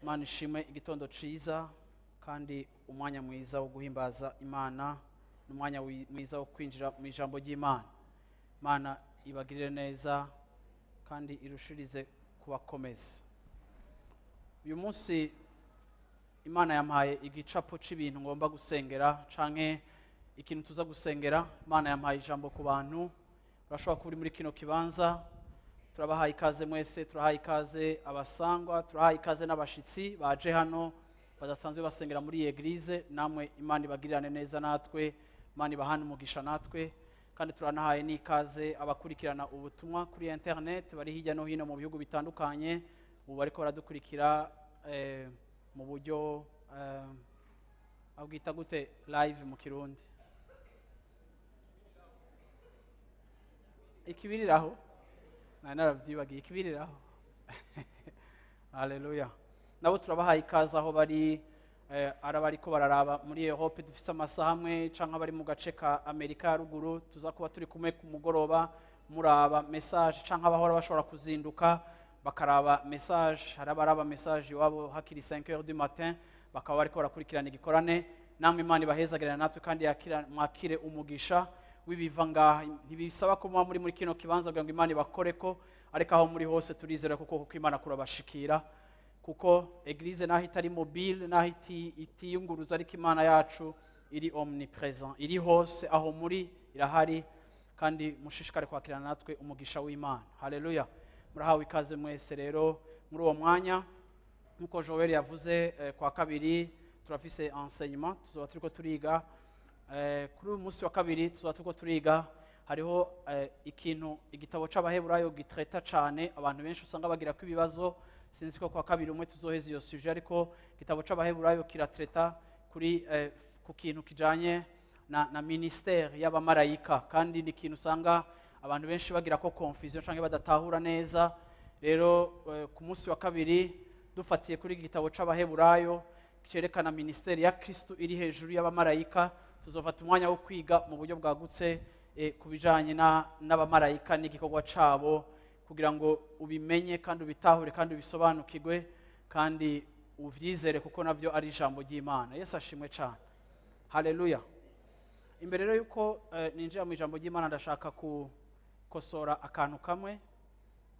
Imana ishimwe, igitondo ciza kandi umwanya mwiza wo guhimbaza Imana, n'umwanya mwiza wo kwinjira mu ijambo ry'Imana. Imana ibagirire neza kandi irushirize kubakomeza. Uyu munsi Imana yampaye igicapo c'ibintu ngomba gusengera canke ikintu tuza gusengera. Imana yampaye ijambo ku bantu urashobora kuba uri muri kino kibanza. Turabahaye ikaze mwese, turahaye ikaze abasangwa, turahaye ikaze n'abashitsi baje hano badasanzwe basengera muri iyi eglise. Namwe Imana ibagirirane neza natwe, Imana ibahane umugisha natwe. Kandi turanahaye n'ikaze abakurikirana ubutumwa kuri internet bari hirya no hino mu bihugu bitandukanye, ubu bariko baradukurikira mu buryo abwita gute live mu Kirundi, ikibiriraho nari narabyibagiye, ikibiriraho. Haleluya. Nabo turabahaye ikaze aho bari, ari abariko bararaba muri Europe dufise amasaha amwe, canke abari mu gace ka Amerika ya ruguru tuza kuba turi kumwe ku mugoroba muraba message, canke abahora bashobora kuzinduka bakaraba message. Hari abaraba message iwabo hakiri 5 heures du matin bakaba bariko barakurikirana igikorane. Namwe Imana ibahezagirana natwe kandi mwakire umugisha w'ibiva ngaha. Ntibisaba ko muba muri kino kibanza kugira ngo Imana ibakoreko, ariko aho muri hose turizera kuko Imana kurabashikira, kuko eglise naho itari mobile, naho itiyunguruza, ariko Imana yacu iri omnipresent, iri hose aho muri irahari. Kandi mushishikare kwakirana natwe umugisha w'Imana. Haleluya. Murahawe ikaze mwese rero muri uwo mwanya. Nkuko Joel yavuze, kwa kabiri turafise enseignement, tuzoba turiko turiga. Kuri uyu munsi wa kabiri tuzoba turiko turiga, hariho ikintu igitabo c'Abaheburayo gitreta cane abantu benshi usanga bagira ko ibibazo. Sinzi ko kwa kabiri umwe tuzoheza iyo sujet, ariko igitabo c'Abaheburayo kiratreta kuri ku kintu kijanye na ministère y'abamarayika, kandi ni ikintu usanga abantu benshi bagira ko confusion canke badatahura neza. Rero ku munsi wa kabiri dufatiye kuri igitabo c'Abaheburayo cerekana ministère ya Kristo iri hejuru y'abamarayika, tuzofata umwanya wo kwiga mu buryo bwagutse ku bijanye n'abamarayika n'igikorwa cabo, kugira ngo ubimenye kandi ubitahure kandi ubisobanukirwe kandi uvyizere, kuko navyo ari ijambo ry'Imana. Yesu ashimwe cyane. Haleluya. Imbere rero yuko ninjira mu ijambo ry'Imana, ndashaka gukosora akantu kamwe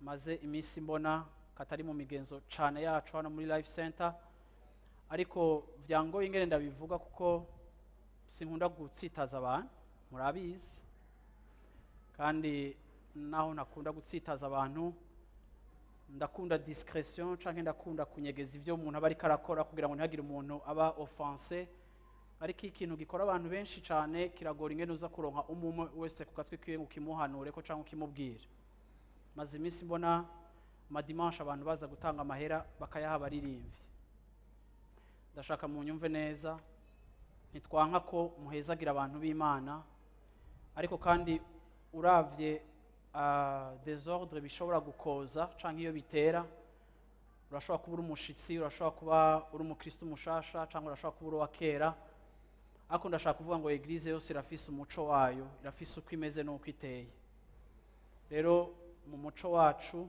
maze iminsi mbona katari mu migenzo cane yacu hano muri Life Center, ariko vyangoye ingene ndabivuga kuko sinkunda gutsitaza abantu, murabizi. Kandi naho nakunda gutsitaza abantu, ndakunda discretion canke ndakunda kunyegeza ivyo umuntu aba ariko arakora kugira ngo ntihagire umuntu aba offensé. Ariko ikintu gikora abantu benshi cane kiragora ingene uza kuronka umwe wese ku gatwi kiwe ngo ukimuhanure ko canke ukimubwire. Maze iminsi mbona amadimanche abantu baza gutanga amahera bakayaha abaririmbyi. Ndashaka munyumve neza, ntitwanka ko muhezagira abantu b'Imana, ariko kandi uravye désordre bishobora gukoza canke iyo bitera, urashobora kuba uri umushitsi, urashobora kuba uri umukristo mushasha, canke urashobora kuba uri uwa kera, ariko ndashaka kuvuga ngo eglise yose irafise umuco wayo, irafise uko imeze n'uko iteye. Rero mu muco wacu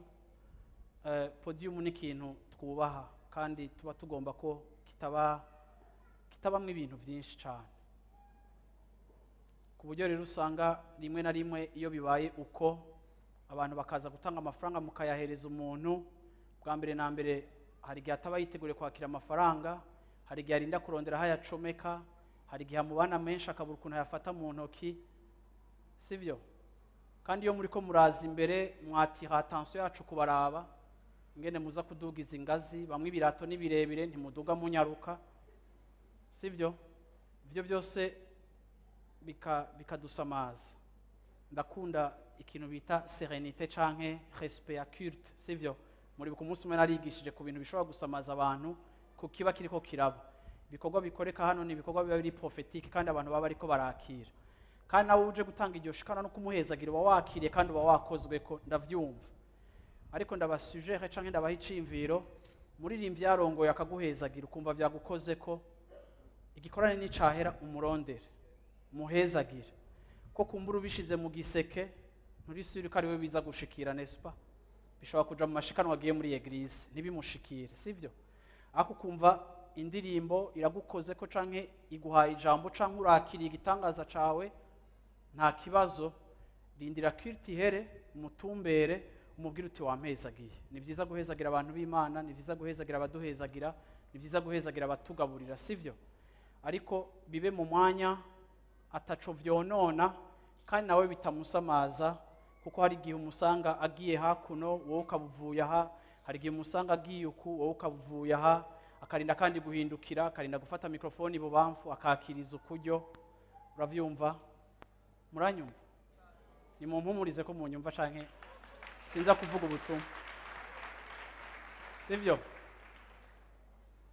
podium ni ikintu twubaha kandi tuba tugomba ko kitabamwo ibintu byinshi cyane, ku buryo rero usanga rimwe na rimwe iyo bibaye uko abantu bakaza gutanga amafaranga mukayahereza umuntu, bwa mbere na mbere hari igihe ataba yiteguriye kwakira amafaranga, hari igihe arinda kurondera aho ayacomeka, hari igihe amubana menshi akabura ukuntu ayafata mu ntoki, sivyo? Kandi iyo muriko muraza imbere mwatira attention yacu kubaraba ingene muza kudugiza ingazi, bamwe ibirato ni birebire ntimuduga munyaruka, sivyo? Ivyo byose bikadusamaza. Ndakunda ikintu bita serenité canke respect ya culte, sivyo? Muri ku munsi umwe narigishije ku bintu bishobora gusamaza abantu ku kiba kiriko kiraba. Ibikorwa bikoreka hano ni ibikorwa biba biri prophétique kandi abantu baba bariko barakira. Kandi nawe uje gutanga iryo shikana no kumuhezagira uba wakiriye kandi uba wakozwe ko, ndavyumva. Ariko ndabasugere canke ndabaha iciyumviro, muririmbyi yarongoye akaguhezagira ukumva vyagukoze ko, igikorane nicahera umurondere muhezagire, ko kumbura ubishize mu giseke nturisubire ko ari we biza gushikira, n'est-ce pas? Bishobora kuja mu mashikanwa agiye muri eglise ntibimushikire, sivyo? Ako kumva indirimbo iragukoze ko canke iguhaye ijambo canke urakiriye igitangaza cawe, nta kibazo, rindira culte ihere, umutumbere, umubwire uti wampezagiye. Ni vyiza guhezagira abantu b'Imana, ni vyiza guhezagira abaduhezagira, ni vyiza guhezagira abatugaburira, sivyo? Ariko bibe mu mwanya ataco vyonona kandi nawe bitamusamaza, kuko hari igihe umusanga agiye hakuno wowe ukabuvuye aha, hari igihe umusanga agiye uku wowe ukabuvuye aha, akarinda kandi guhindukira, akarinda gufata mikrofone ibubamfu akakiriza ukuryo. Uravyumva? Muranyumva? Nimumpumurize ko munyumva canke sinza kuvuga ubutumwa, sivyo?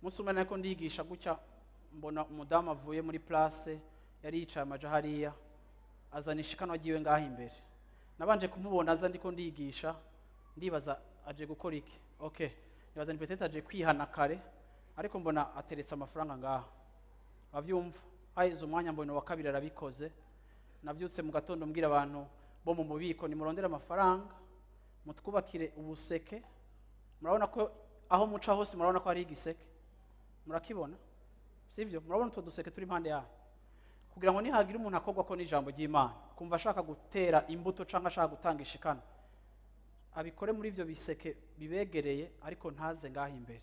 Umunsi umwe nariko ndigisha gutya, mbona umudamu avuye muri place yari yicaye amaja hariya, azana ishikanwa ryiwe ngaho imbere. Nabanje kumubona aza ndiko ndigisha, ndibaza aje gukora iki? Okay, nibaza ni peut-être aje kwihana kare, ariko mbona ateretse amafaranga ngaho. Avyumva? Haheze umwanya mbona wa kabiri arabikoze. Navyutse mu gatondo mbwira abantu bo mu mubiko, nimurondere amafaranga mutwubakire ubuseke. Murabona ko aho muca hose murabona ko hari igiseke, murakibona, sivyo? Murabona utwo duseke turi impande yaho, kugira ngo nihagira umuntu akogwa ko n'ijambo ry'Imana, kumva ashaka gutera imbuto canke ashaka gutanga ishikana, abikore muri ivyo biseke bibegereye, ariko ntaze ngaho imbere,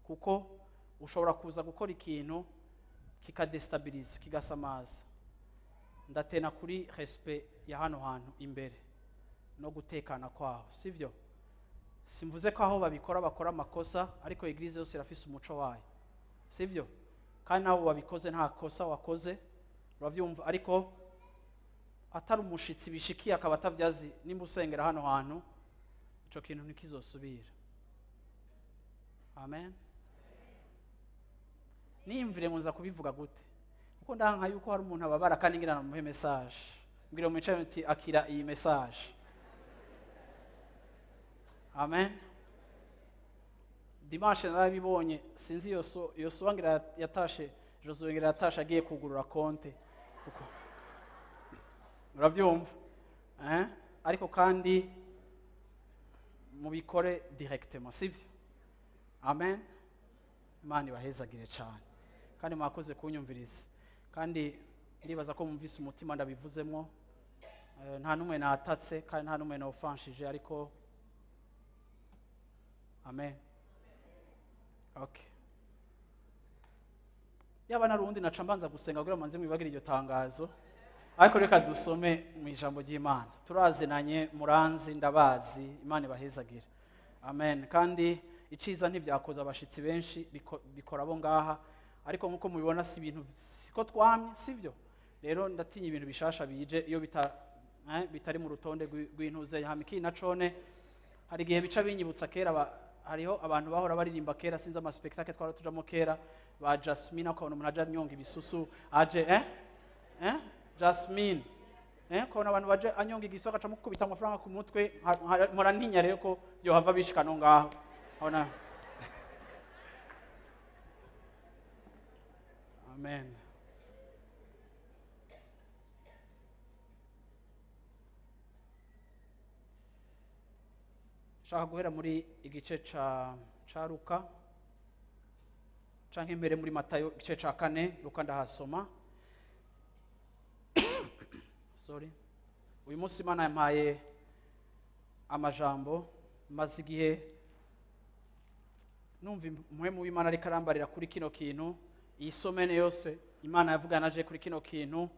kuko ushobora kuza gukora ikintu kikadestabilize, kigasamaza. Ndatena kuri respect ya hano hantu imbere no gutekana kwaho, sivyo? Simvuze ko aho babikora bakora amakosa, ariko eglise yose irafise umuco wayo, sivyo? Kandi nabo babikoze nta kosa wakoze, uravyumva? Ariko atari umushitsi bishikiye akaba atavyazi, nimba usengera hano hantu ico kintu ntikizosubira. Amen. Niyumvire ngo nza kubivuga gute, kuko ndanka yuko hari umuntu ababara kandi ngira namuhe message, mbwira mwicaye uti akira iyi message. Amen. Dimanche narabibonye, sinzi Yosuwa ngira yatashe, Josué ngira yatashe agiye kugurura konte, kuko uravyumva, eh? Ariko kandi mubikore directement, sivyo? Amen. Imana ibahezagire cyane, kandi mwakoze kunyumviriza, kandi ndibaza ko mumvise umutima ndabivuzemwo. Nta numwe natatse kandi nta numwe nofanshije, ariko amen. Okay. Yaba narundi naca mbanza gusenga kugira manze mwibagire iryo tangazo, ariko reka dusome mu ijambo ry'Imana. Turazinanye, muranzi, ndabazi, Imana ibahezagire. Amen. Kandi iciza ntivyakoza abashitsi benshi, bikora abo ngaha, ariko nkuko mubibona si ibintu siko twamye, sivyo? Rero ndatinya ibintu bishasha bije iyo bitari mu rutonde rw'intuze. Hamiki na cone hari igihe bica binyibutsa kera, hariho abantu bahora baririmba kera, sinzi ama spectacle twara tujamo kera, ba Jasmine, akabona umuntu aje anyonga ibisusu, aje Jasmine, ukabona abantu baje anyonga igisu agaca mukubita amafaranga ku mutwe. Mpora ntinya rero ko byohava bishika no ngaho. Ona. Amen. Shaka guhera muri igice ca Luka canke mbere muri Matayo igice ca 4, Luka ndahasoma. Sorry. Uyu munsi Imana yampaye amajambo, maze igihe numva umuhemu w'Imana ariko arambarira kuri kino kintu, iyi somene yose Imana yavugana naje kuri kino kintu.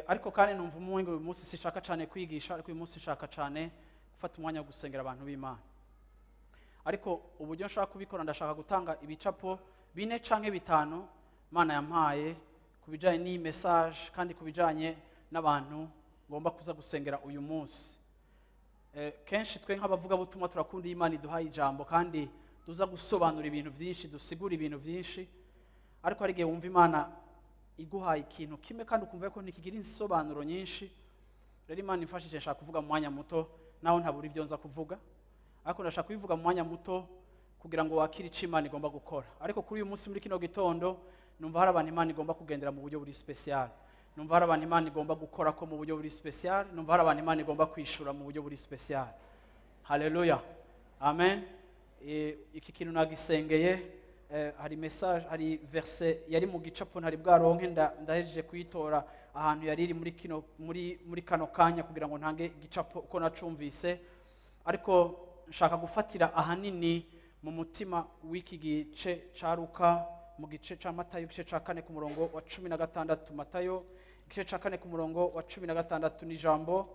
Ariko kandi numva umuhemu uyu munsi sishaka cyane kwigisha, ariko uyu munsi nshaka cyane gufata umwanya wo gusengera abantu b'Imana. Ariko uburyo nshaka kubikora, ndashaka gutanga ibicapo 4 canke 5 Imana yampaye kubijanye n'iyi message, kandi kubijanye n'abantu ngomba kuza gusengera uyu munsi. Kenshi twe nk'abavuga butumwa turakunda Imana iduhaye ijambo, kandi tuza gusobanura ibintu byinshi, dusigura ibintu byinshi, ariko hari igihe wumva Imana iguhaye ikintu kimwe kandi ukumva ko ntikigira insobanuro nyinshi. Rero Imana imfashije nshaka kuvuga mu mwanya muto, naho ntabura ibyo nza kuvuga, ariko ndashaka kubivuga mu mwanya muto kugira ngo wakire icyo Imana igomba gukora. Ariko kuri uyu munsi muri kino gitondo numva hari abantu Imana igomba kugendera mu buryo buri special, numva hari abantu Imana igomba gukora ko mu buryo buri special, numva hari abantu Imana igomba kwishura mu buryo buri special. Haleluya, amen. Iki kintu nagisengeye, Hari message, hari verset yari mu gicapo ntari bwaronke, ndahejeje kuyitora ahantu yari iri muri kino, muri kano kanya kugira ngo ntange igicapo uko nacumvise. Ariko nshaka gufatira ahanini mu mutima w'iki gice ca Luka, mu gice ca Matayo igice ca 4 ku murongo wa 16. Matayo igice ca 4 ku murongo wa 16 ni ijambo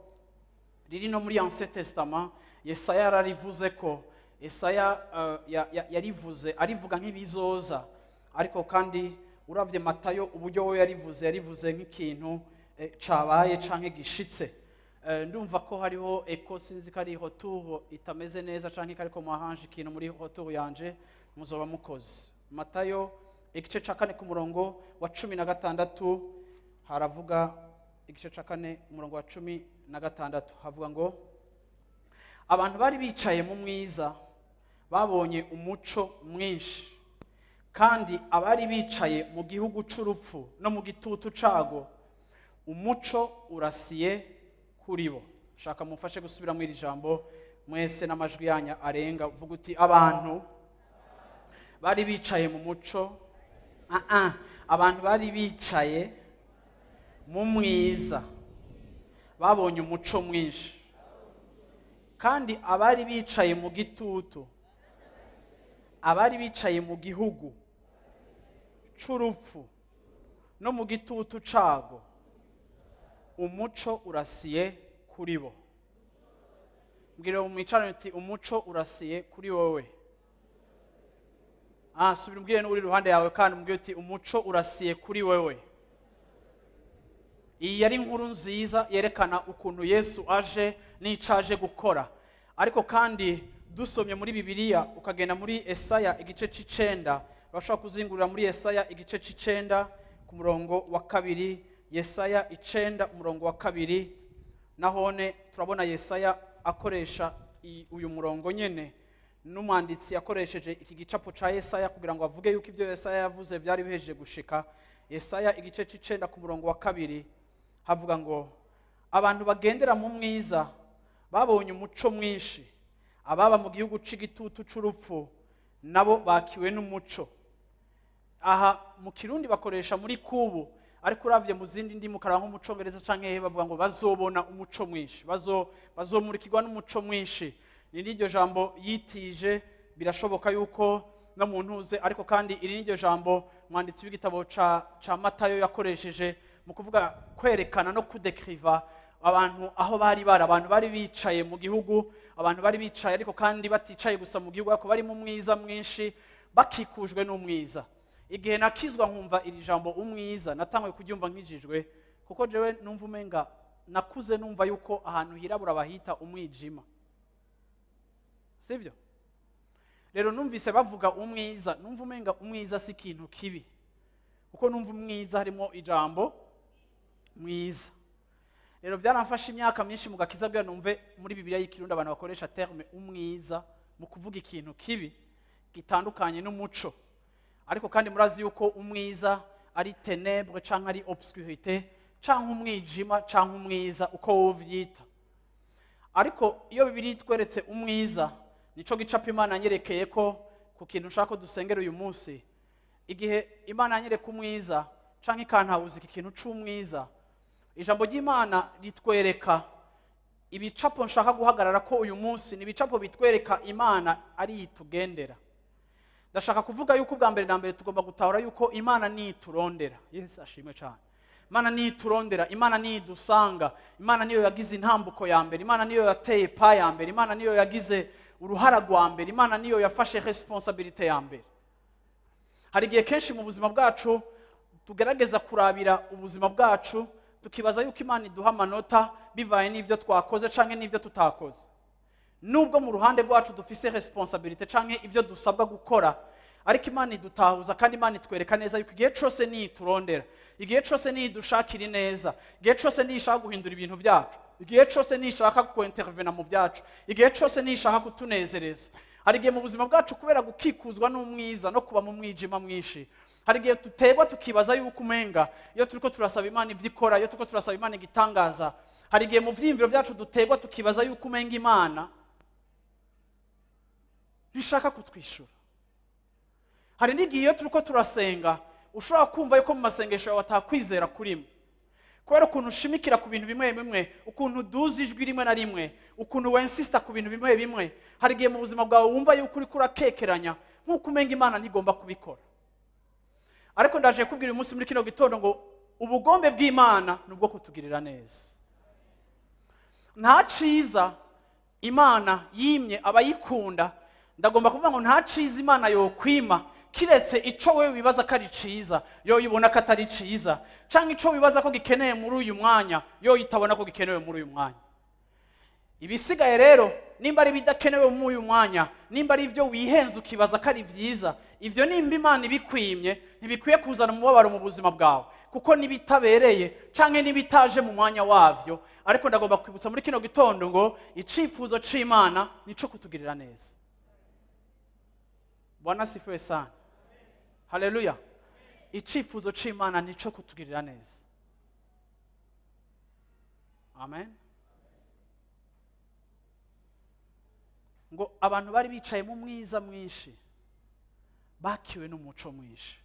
riri no muri Ancien Testament. Yesaya yararivuze ko Yesaya yarivuze arivuga nk'ibizoza, ariko kandi uravye Matayo uburyo we yarivuze nk'ikintu cabaye canke gishitse. Ndumva ko hariho eko, sinzi ko ari retour itameze neza canke ko ariko mwahanje ikintu muri retour yanje, muzoba mukoze. Matayo igice ca 4 ku murongo wa 16 haravuga, igice ca 4 umurongo wa 16 havuga ngo abantu bari bicaye mu mwiza babonye umuco mwinshi, kandi abari bicaye mu gihugu c'urupfu no mu gitutu cago umuco urasiye kuri bo. Shaka mumfashe gusubira mu iri jambo mwese n'amajwi yanyu arenga, uvuga uti abantu bari bicaye mu muco, abantu bari bicaye mu mwiza babonye umuco mwinshi, kandi abari bicaye mu gitutu, abari bicaye mu gihugu c'urupfu no mu gitutu cago umuco urasiye kuri bo. Mbwira umwicarane uti umuco urasiye kuri wowe. Subira umbwire n'uri iruhande yawe kandi umbwire uti umuco urasiye kuri wewe. Iyi yari inkuru nziza yerekana ukuntu Yesu aje n'icaje gukora. Ariko kandi dusomye muri Bibiliya ukagenda muri Esaya igice c'icenda, urashobora kuzingurira muri Esaya igice c'icenda ku murongo wa 2, Yesaya 9 umurongo wa 2, nahone turabona Yesaya akoresha uyu murongo nyene. N'umwanditsi yakoresheje iki gicapo ca Yesaya kugira ngo avuge yuko ivyo Yesaya yavuze byari bihejeje gushika. Yesaya igice c'icenda ku murongo wa 2 havuga ngo abantu bagendera mu mwiza babonye umuco mwinshi, ababa mu gihugu c'igitutu c'urupfu nabo bakiwe n'umuco. Aha mu Kirundi bakoresha muri kubu, ariko uravye mu zindi ndimi ukaraba nko mu Congereza canke hehe bavuga ngo bazobona umuco mwinshi, bazomurikirwa n'umuco mwinshi. Ni n'iryo jambo yitije, birashoboka yuko no mu ntuze, ariko kandi iri n'iryo jambo mwanditsi w'igitabo ca Matayo yakoresheje mu kuvuga kwerekana no kudekriva abantu aho bari bari, abantu bari bicaye mu gihugu, abantu bari bicaye ariko kandi baticaye gusa mu gihugu, ariko bari mu mwiza mwinshi, bakikujwe n'umwiza. Igihe nakizwa nkumva iri jambo umwiza, natanguye kuryumva nkijijwe, kuko jewe numva umenga nakuze numva yuko ahantu hirabura bahita umwijima, sivyo? Rero numvise bavuga umwiza, numva umenga umwiza si ikintu kibi, kuko numva umwiza harimo ijambo mwiza. Rero byaramfashe imyaka myinshi mu gakiza kugira numve muri Bibiliya y'Ikirundi abantu bakoresha terme umwiza mu kuvuga ikintu kibi gitandukanye n'umuco. Ariko kandi murazi yuko umwiza ari ténèbre canke ari obscurité canke umwijima canke umwiza uko wovyita. Ariko iyo Bibiliya itweretse umwiza, nico gicapo Imana yanyerekeye ko ku kintu nshaka ko dusengera uyu munsi. Igihe Imana yanyereka umwiza canke ikantahuza iki kintu c'umwiza, ijambo ry'Imana ritwereka ibicapo nshaka guhagarara ko uyu munsi ni ibicapo bitwereka Imana ari itugendera. Ndashaka kuvuga yuko ubwa mbere na mbere tugomba gutahura yuko Imana ni iturondera. Yesu ashimwe cyane. Imana ni iturondera, Imana ni idusanga, Imana niyo yagize intambuko ya mbere, Imana niyo yateye pa ya mbere, Imana niyo yagize uruhara rwa mbere, Imana niyo yafashe responsabilité ya mbere. Hari igihe kenshi mu buzima bwacu tugerageza kurabira ubuzima bwacu tukibaza yuko Imana iduha amanota bivaye n'ivyo twakoze canke n'ivyo tutakoze. Nubwo mu ruhande rwacu dufise responsabilité canke ivyo dusabwa gukora, ariko Imana idutahuza kandi Imana itwereka neza yuko igihe cose ni iturondera, igihe cose ni idushakira neza, igihe cose ni ishaka guhindura ibintu byacu, igihe cose ni ishaka kuintervena mu byacu, igihe cose ni ishaka kutunezereza. Hari igihe mu buzima bwacu kubera gukikuzwa n'umwiza no kuba mu mwijima mwinshi, hari igihe tutegwa tukibaza yuko umenga iyo turiko turasaba Imana ivyo ikora, iyo turiko turasaba Imana igitangaza, hari igihe mu vyiyumviro byacu dutegwa tukibaza yuko umenga Imana ntishaka kutwishura. Hari n'igihe iyo turiko turasenga ushobora kumva yuko mu masengesho yawe atakwizera kurimo, kubera ukuntu ushimikira ku bintu bimwe bimwe, ukuntu uduza ijwi rimwe na rimwe, ukuntu wensista ku bintu bimwe bimwe. Hari igihe mu buzima bwawe wumva yuko uriko urakekeranya nk'uko umenga Imana ntigomba kubikora. Ariko ndaje kubwira uyu munsi muri kino gitondo ngo ubugombe bw'Imana ni ubwo kutugirira neza. Nta ciza Imana yimye abayikunda. Ndagomba kuvuga ngo nta ciza Imana yokwima kiretse ico wewe wibaza ko ari ciza, yo ibona ko atari ciza, canke ico wibaza ko gikeneye muri uyu mwanya, yo itabona ko gikenewe muri uyu mwanya. Ibisigaye rero nimba ari bidakenewe muri uyu mwanya, nimba ari ivyo wihenze ukibaza ko ari vyiza, ivyo nimba Imana ibikwimye ntibikwiye kuzana umubabaro mu buzima bwawe, kuko nibitabereye canke nibitaje mu mwanya wavyo. Ariko ndagomba kwibutsa muri kino gitondo ngo icifuzo c'Imana nico kutugirira neza. Bwana asifiwe sana. Haleluya. Icifuzo c'Imana nico kutugirira neza. Amen. Ngo abantu bari bicaye mu mwiza mwinshi bakiwe n'umuco mwinshi.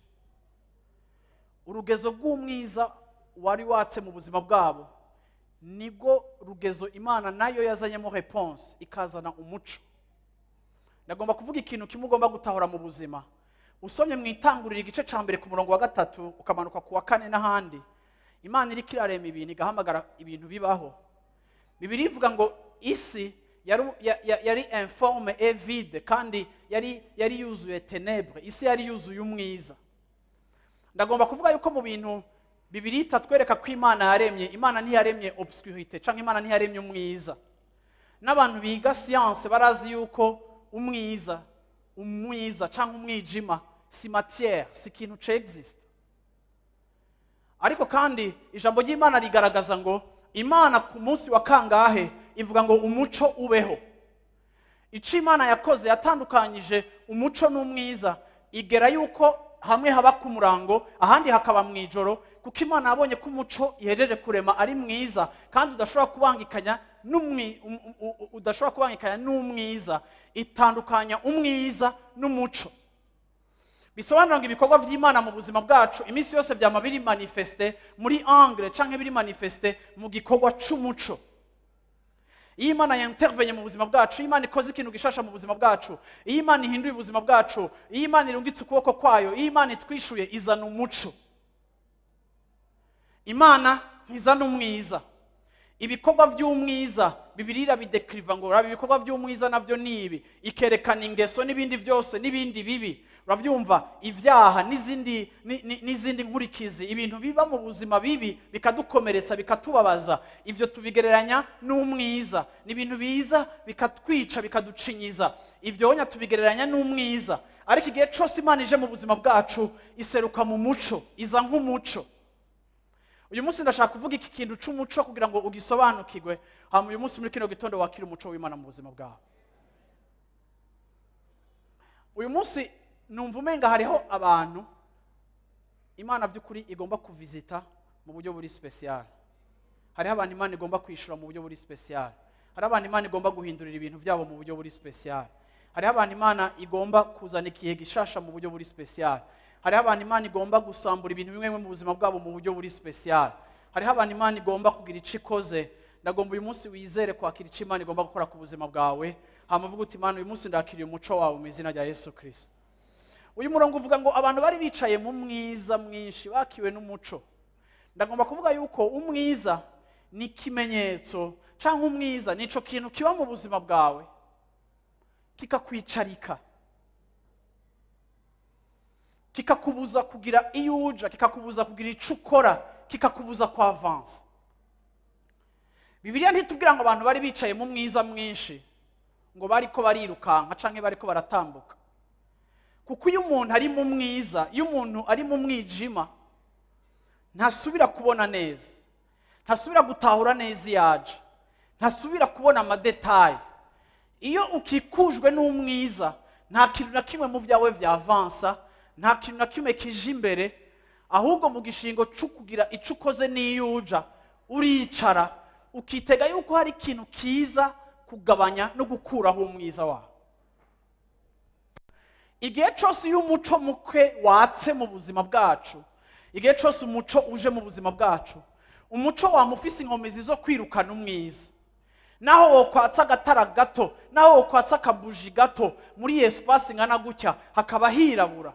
Urugezo rw'umwiza wari watse mu buzima bwabo nibwo rugezo Imana nayo yazanyemo réponse, ikazana umuco. Ndagomba kuvuga ikintu kimwe ugomba gutahura mu buzima. Usomye mu Itanguriro igice ca mbere ku murongo wa 3 ukamanuka ku wa 4 n'ahandi, Imana iriko irarema ibintu igahamagara ibintu bibaho. Bibiliya ivuga ngo isi yari informe et vide, kandi yari yuzuye ténèbres, isi yari yuzuye umwiza. Ndagomba kuvuga yuko mu bintu Bibiliya itatwereka ko Imana yaremye, Imana ntiyaremye obscurité canke Imana ntiyaremye umwiza. N'abantu biga science barazi yuko umwiza canke umwijima si matière, si ikintu c'existe. Ariko kandi ijambo ry'Imana rigaragaza ngo Imana ku munsi wa kangahe ivuga ngo umuco ubeho. Ico Imana yakoze yatandukanyije umuco n'umwiza, igera yuko hamwe haba ku murango ahandi hakaba mwijoro, kuko Imana yabonye ko umuco ihejeje kurema ari mwiza kandi udashobora kubangikanya udashobora kubangikanya n'umwiza. Itandukanya umwiza n'umuco. Bisobanura ngo ibikorwa vy'Imana mu buzima bwacu iminsi yose vyama biri manifeste muri angle canke biri manifeste mu gikorwa c'umuco. Iyo Imana yantervenye mu buzima bwacu, iyo Imana ikoze ikintu gishasha mu buzima bwacu, iyo Imana ihinduye ubuzima bwacu, iyo Imana irungitse ukuboko kwayo, iyo Imana itwishuye, izana umuco. Imana ntizana umwiza. Ibikorwa vy'umwiza Bibiliya bidekriva ngo rabi ibikorwa vy'umwiza navyo nibi, ikerekana ingeso n'ibindi vyose n'ibindi bibi. Uravyumva ivyaha n'izindi nkurikizi, ibintu biba mu buzima bibi bikadukomeretsa bikatubabaza, ivyo tubigereranya n'umwiza. Ni ibintu biza bikatwica bikaducinyiza, ivyo onya tubigereranya n'umwiza. Ariko igihe cose Imana ije mu buzima bwacu iseruka mu muco, iza nk'umuco. Uyu munsi ndashaka kuvuga iki kintu c'umuco kugira ngo ugisobanukirwe, hama uyu munsi muri kino gitondo wakira umuco w'Imana mu buzima bwawe. Uyu munsi numva umenga hariho abantu Imana vy'ukuri igomba kuvizita mu buryo buri special. Hariho abantu Imana igomba kwishura mu buryo buri special. Hariho abantu Imana igomba guhindurira ibintu vyabo mu buryo buri special. Hariho abantu Imana igomba kuzana ikihe gishasha mu buryo buri special. Hariho abantu Imana igomba gusambura ibintu bimwe mu buzima bwabo mu buryo buri special. Hariho abantu Imana igomba kugira ico ikoze. Ndagomba uyu munsi wizere kwakira ico Imana igomba gukora ku buzima bwawe, hama uvuge uti Imana uyu munsi ndakiriye umuco wawe mu izina rya Yesu Kristo. Uyu murongo uvuga ngo abantu bari bicaye mu mwiza mwinshi bakiwe n'umuco. Ndagomba kuvuga yuko umwiza ni ikimenyetso canke umwiza nico kintu kiba mu buzima bwawe kikakwicarika, kikakubuza kugira iyo uja, kikakubuza kugira ico ukora, kikakubuza ku avance. Bibiliya ntitubwira ngo abantu bari bicaye mu mwiza mwinshi ngo bariko barirukanka canke bariko baratambuka. Kuko iyo umuntu ari mu mwiza, iyo umuntu ari mu mwijima, ntasubira kubona neza, ntasubira gutahura neza iyaje, ntasubira kubona amadetaye. Iyo ukikujwe n'umwiza, nta kintu na kimwe mu vyawe vyavansa, nta kintu na kimwe kije imbere, ahubwo mu gishingo cyo kugira ico ukoze niyuja uricara ukitega yuko hari ikintu kiza kugabanya no gukuraho umwiza wawe. Igihe cyose iyo umuco muke watse mu buzima bwacu, igihe cyose umuco uje mu buzima bwacu, umuco wamufise inkomezi zo kwirukana umwiza. Naho wokwatsa agatara gato, naho wokwatsa akabuji gato, muri espace ingana gutya hakaba hirabura,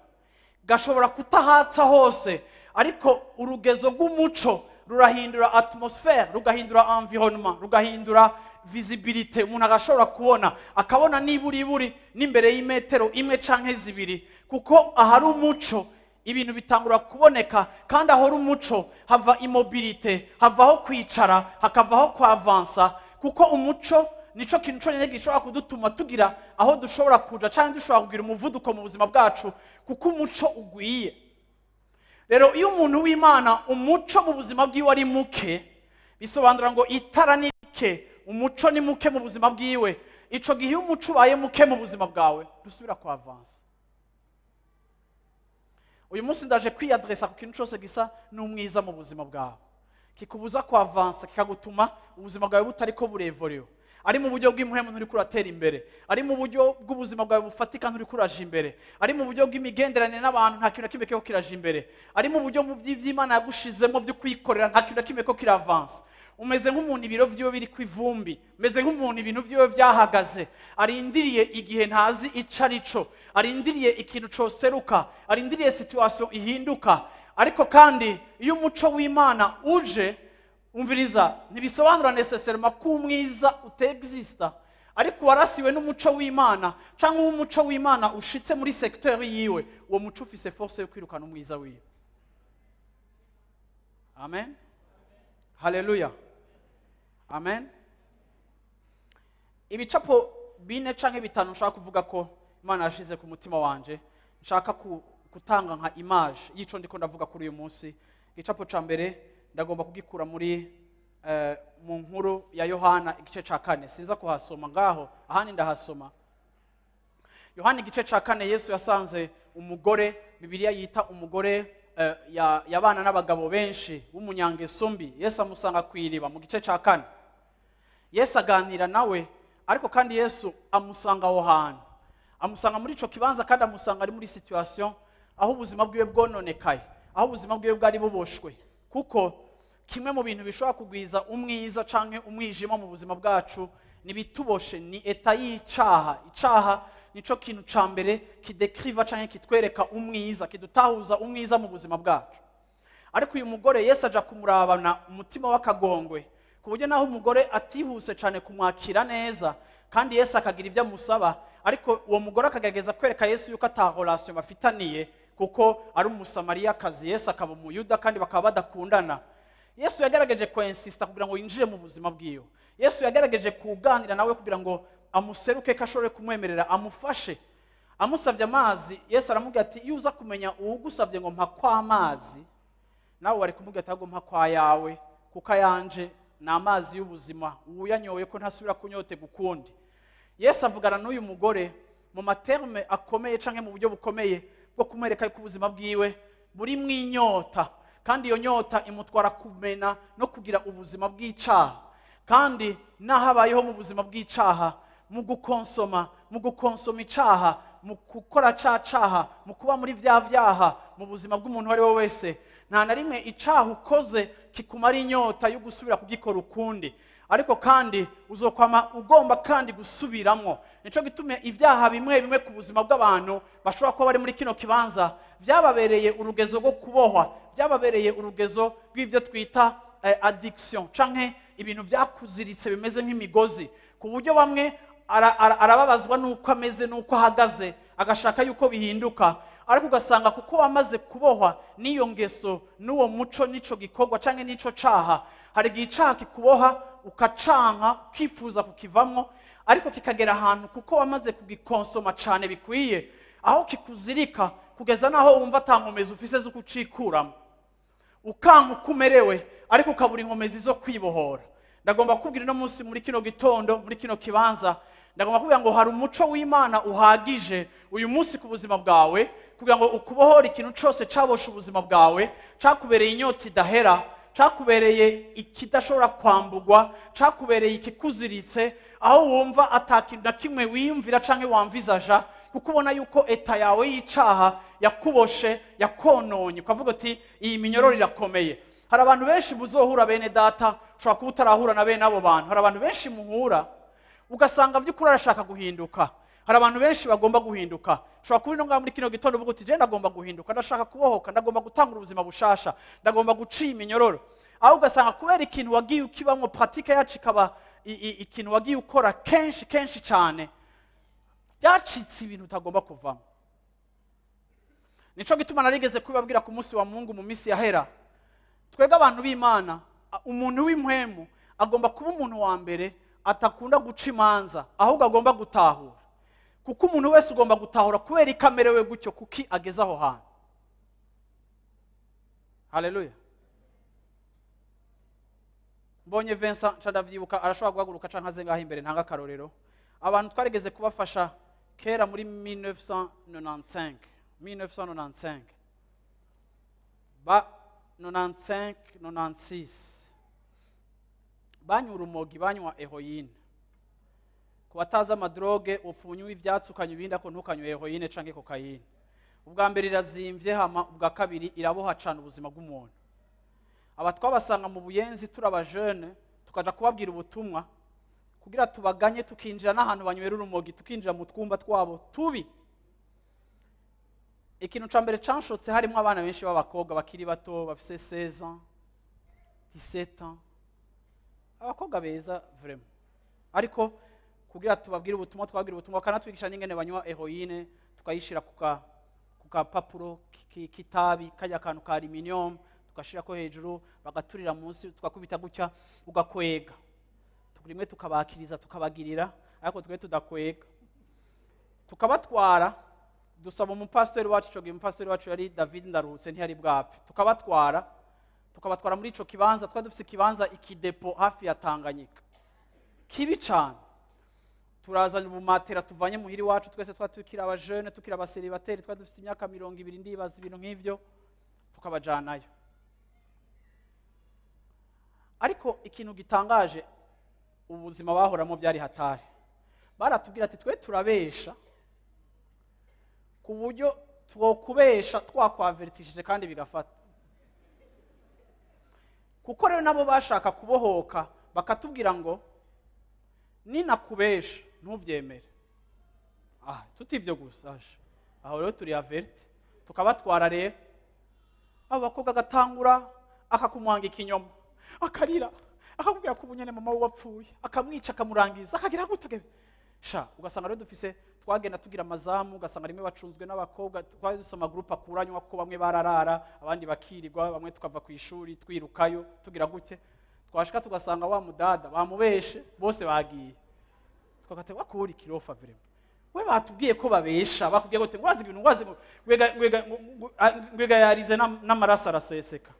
gashobora kutahatsa hose, ariko urugezo rw'umuco rurahindura atmosphère, rugahindura environnement, rugahindura visibilité. Umuntu agashobora kubona, akabona niburiburi n'imbere y'imetero imwe canke zibiri, kuko ahari umuco ibintu bitangura kuboneka. Kandi ahora umuco hava immobilité, havaho kwicara, hakavaho kwavansa, kuko umuco nico kintu cyonyine gishobora kudutuma tugira aho dushobora kuja canke dushobora kugira umuvuduko mu buzima bwacu, kuko umuco ugwiye. Rero iyo umuntu w'Imana umuco mu buzima bwiwe ari muke, bisobanura ngo itara ni rike, umuco ni muke mu buzima bwiwe. Ico gihe iyo umuco ubaye muke mu buzima bwawe, ntusubira kwavansa. Uyu munsi ndaje kwiyadresa ku kintu cyose gisa n'umwiza mu buzima bwawe, kikubuza kwavansa, kikagutuma ubuzima bwawe butariko burevorewe. Ari mu buryo bw'imuhemu nturiko uratera imbere, ari mu buryo bw'ubuzima bwawe bufatika nturiko uraja imbere, ari mu buryo bw'imigenderanire n'abantu nta kintu na kimwe kiriko kiraja imbere, ari mu buryo mu by'Imana yagushizemo byo kwikorera nta kintu na kimwe kiriko kiravansa. Umeze nk'umuntu ibiro vyiwe biri ku ivumbi, umeze nk'umuntu ibintu vyiwe vyahagaze, arindiriye igihe ntazi ico arico, arindiriye ikintu coseruka, arindiriye situation ihinduka. Ariko kandi iyo umuco w'Imana uje, umviriza, ntibisobanura nécessairement ko umwiza utexista, ariko warasiwe n'umuco w'Imana canke umuco w'Imana ushitse muri secteur yiwe, uwo muco ufise force yo kwirukana umwiza wiwe. Amen, haleluya, amen. Ibicapo 4 canke 5 nshaka kuvuga ko Imana yashize ku mutima wanje, nshaka gutanga nka image y'ico ndiko ndavuga kuri uyu munsi. Igicapo ca mbere ndagomba kugikura muri mu nkuru ya Yohana igice ca 4. Sinza kuhasoma ngaho, ahandi ndahasoma. Yohana igice ca 4, Yesu yasanze umugore Bibiliya yita umugore yabana n'abagabo benshi w'umunyangeso mbi. Yesu amusanga kw'iriba mu gice ca 4. Yesu aganira nawe, ariko kandi Yesu amusanga aho hantu, amusanga muri ico kibanza, kandi amusanga ari muri situation aho ubuzima bwiwe bwononekaye, aho ubuzima bwiwe bwari buboshwe. Kuko kimwe mu bintu bishobora kugwiza umwiza canke umwijima mu buzima bwacu ni bituboshe, ni état y'icaha. Icaha nico kintu ca mbere kidekriva canke kitwereka umwiza, kidutahuza umwiza mu buzima bwacu. Ariko uyu mugore Yesu aja kumurabana umutima w'akagongwe, ku buryo naho umugore atihuse cane kumwakira neza, kandi Yesu akagira ibyo amusaba, ariko uwo mugore akagerageza kwereka Yesu yuko ata relation bafitaniye, kuko ari umusamariyakazi, Yesu akaba umuyuda, kandi bakaba badakundana. Yesu yagerageje kwensista kugira ngo yinjire mu buzima bwiwe. Yesu yagerageje kuganira nawe kugira ngo amuseruke, ko ashobore kumwemerera amufashe. Amusabye amazi, Yesu aramubwira ati iyo uza kumenya uwugusabye ngo mpa kw'amazi, nawe wari kumubwira ati ahubwo mpa kwa yawe, kuko ayanje ni amazi y'ubuzima, uyanyoye ko ntasubira kunyoterwa ukundi. Yesu avugana n'uyu mugore mu ma termes akomeye canke mu buryo bukomeye bwo kumwereka yuko ubuzima bwiwe buri mw'inyota, kandi iyo nyota imutwara kumena no kugira ubuzima bw'icaha. Kandi naho abayeho mu buzima bw'icaha, mu gukonsoma icaha, mu gukora ca caha, mu kuba muri vya vyaha, mu buzima bw'umuntu uwo ari we wese, nta na rimwe icaha ukoze kikumara inyota yo gusubira kugikora ukundi, ariko kandi uzokwama ugomba kandi gusubiramwo. Nico gituma ivyaha bimwe bimwe ku buzima bw'abantu bashobora kuba bari muri kino kibanza vyababereye urugezo rwo kubohwa, vyababereye urugezo rw'ivyo twita addiction, canke ibintu vyakuziritse bimeze nk'imigozi, ku buryo bamwe arababazwa n'uko ameze n'uko ahagaze, agashaka yuko bihinduka, ariko ugasanga kuko wamaze kubohwa n'iyo ngeso n'uwo muco n'ico gikorwa canke n'ico caha, hari igihe icaha kikuboha ukacanka ukifuza kukivamwo, ariko kikagera ahantu kuko wamaze kugikonsoma cane bikwiye, aho kikuzirika kugeza naho wumva ata nkomezi ufise zo kucikuramo, ukanka uko umerewe, ariko ukabura inkomezi zo kwibohora. Ndagomba kukubwira uno munsi muri kino gitondo, muri kino kibanza, ndagomba kukubwira ngo hari umuco w'Imana uhagije uyu munsi ku buzima bwawe, kugira ngo ukubohore ikintu cose caboshe ubuzima bwawe, cakubereye inyota idahera, cakubereye ikidashobora kwambugwa, cakubereye ikikuziritse, aho wumva ata kintu na kimwe wiyumvira canke wamvizaja kuko ubona yuko état yawe y'icaha yakuboshe, yakononye, ukavuga uti iyi minyororo irakomeye. Hari abantu benshi muzohura, bene data, ushobora kuba utarahura na bene abo bantu. Hari abantu benshi muhura ugasanga by'ukuri arashaka guhinduka. Hari abantu benshi bagomba guhinduka. Ushobora kuba ino ngaha muri kino gitondo uvuga uti: "Je ndagomba guhinduka, ndashaka kubohoka, ndagomba gutanga ubuzima bushasha, ndagomba guciya iminyororo." Aho ugasanga kubera ikintu wagiye ukibamwo, pratique yacu ikaba ikintu wagiye ukora kenshi kenshi cyane, byacitse ibintu utagomba kuvamo. Nico gituma narigeze kubibabwira ku munsi wa Mungu mu minsi yahera. Twebwe abantu b'Imana, umuntu w'impwemu agomba kuba umuntu wa mbere atakunda guca imanza, ahubwo agomba gutahura, kuko umuntu wese ugomba gutahura kubera ko amerewe gutyo, kuki ageze aho hantu. Haleluya! Mbonye Vincent nca ndavyibuka, arashobora guhaguruka canke aze ngaho imbere ntanga akarorero. Abantu twarigeze kubafasha kera muri 1995, 1995 ba 95, 96, banywa urumogi, banywa héroïne. Ku batazi ama drogues, upfa unywa ivyatsi, ukanywa ibindi, ariko ntukanywe héroïne canke cocaïne. Ubwa mbere irazimvye, hama ubwa kabiri iraboha cane ubuzima bw'umuntu. Aba twabasanga mu Buyenzi turi abajene, tukaja kubabwira ubutumwa kugira tubaganye, tukinjira n'ahantu banywera urumogi, tukinjira mu twumba twabo tubi. Ikintu ca mbere canshotse, harimo abana benshi b'abakobwa bakiri bato, bafise 16 ans, 17 ans, abakobwa beza vraiment. Ariko kugira tubabwire ubutumwa, twabwira ubutumwa, bakanatwigisha n'ingene banywa héroïne, tukayishira ku kapapuro k'itabi, kajya akantu ka aluminium, tugashirako hejuru, bagaturira munsi, tugakubita gutya ugakwega. Rimwe tukabakiriza, tukabagirira, ariko twe tudakwega, tukabatwara. Dusaba umupasitori wacu ico gihe, umupasitori wacu yari David Ndaruhutse, ntiyari bwapfe. Tukabatwara muri ico kibanza. Twari dufise ikibanza, ikidepo hafi ya Tanganyika, kibi cane. Turazana ubumatera tuvanye muhiri wacu, twese twari tukiri abajene, tukiri aba célibataires, twari dufise imyaka 20, ndibaza, ibintu nk'ivyo, tukabajanayo. Ariko ikintu gitangaje, ubuzima bahoramo byari hatari. Baratubwira ati: "Twe turabesha ku buryo twokubesha twakwavertishije kandi bigafata." Kuko rero nabo bashaka kubohoka, bakatubwira ngo: "Ninakubesha ntuvyemere." Ah, tutivyo gusa aje. Aho rero turi avertis. Tukabatwara rero, abo bakobwa agatangura akakumwanga ikinyoma, akarira, akakubwira ko ubunyene mama we wapfuye, akamwica, akamurangiza, akagira gute sha. Ugasanga rero dufise, twagenda tugira amazamu, ugasanga rimwe bacunzwe n'abakobwa. Twari dufise ama groupes akuranywa, kuko bamwe bararara, abandi bakirirwa, bamwe tukava ku ishuri twirukayo, tugira gute. Twashika tugasanga wa mudada bamubeshe, bose bagiye. Twagate wakura ikirofa vraiment. We batubwiye ko babesha, bakubwiye gute ngo urazi ibintu, ngo urazi ngo ngwega yarize n'amaraso araseseka,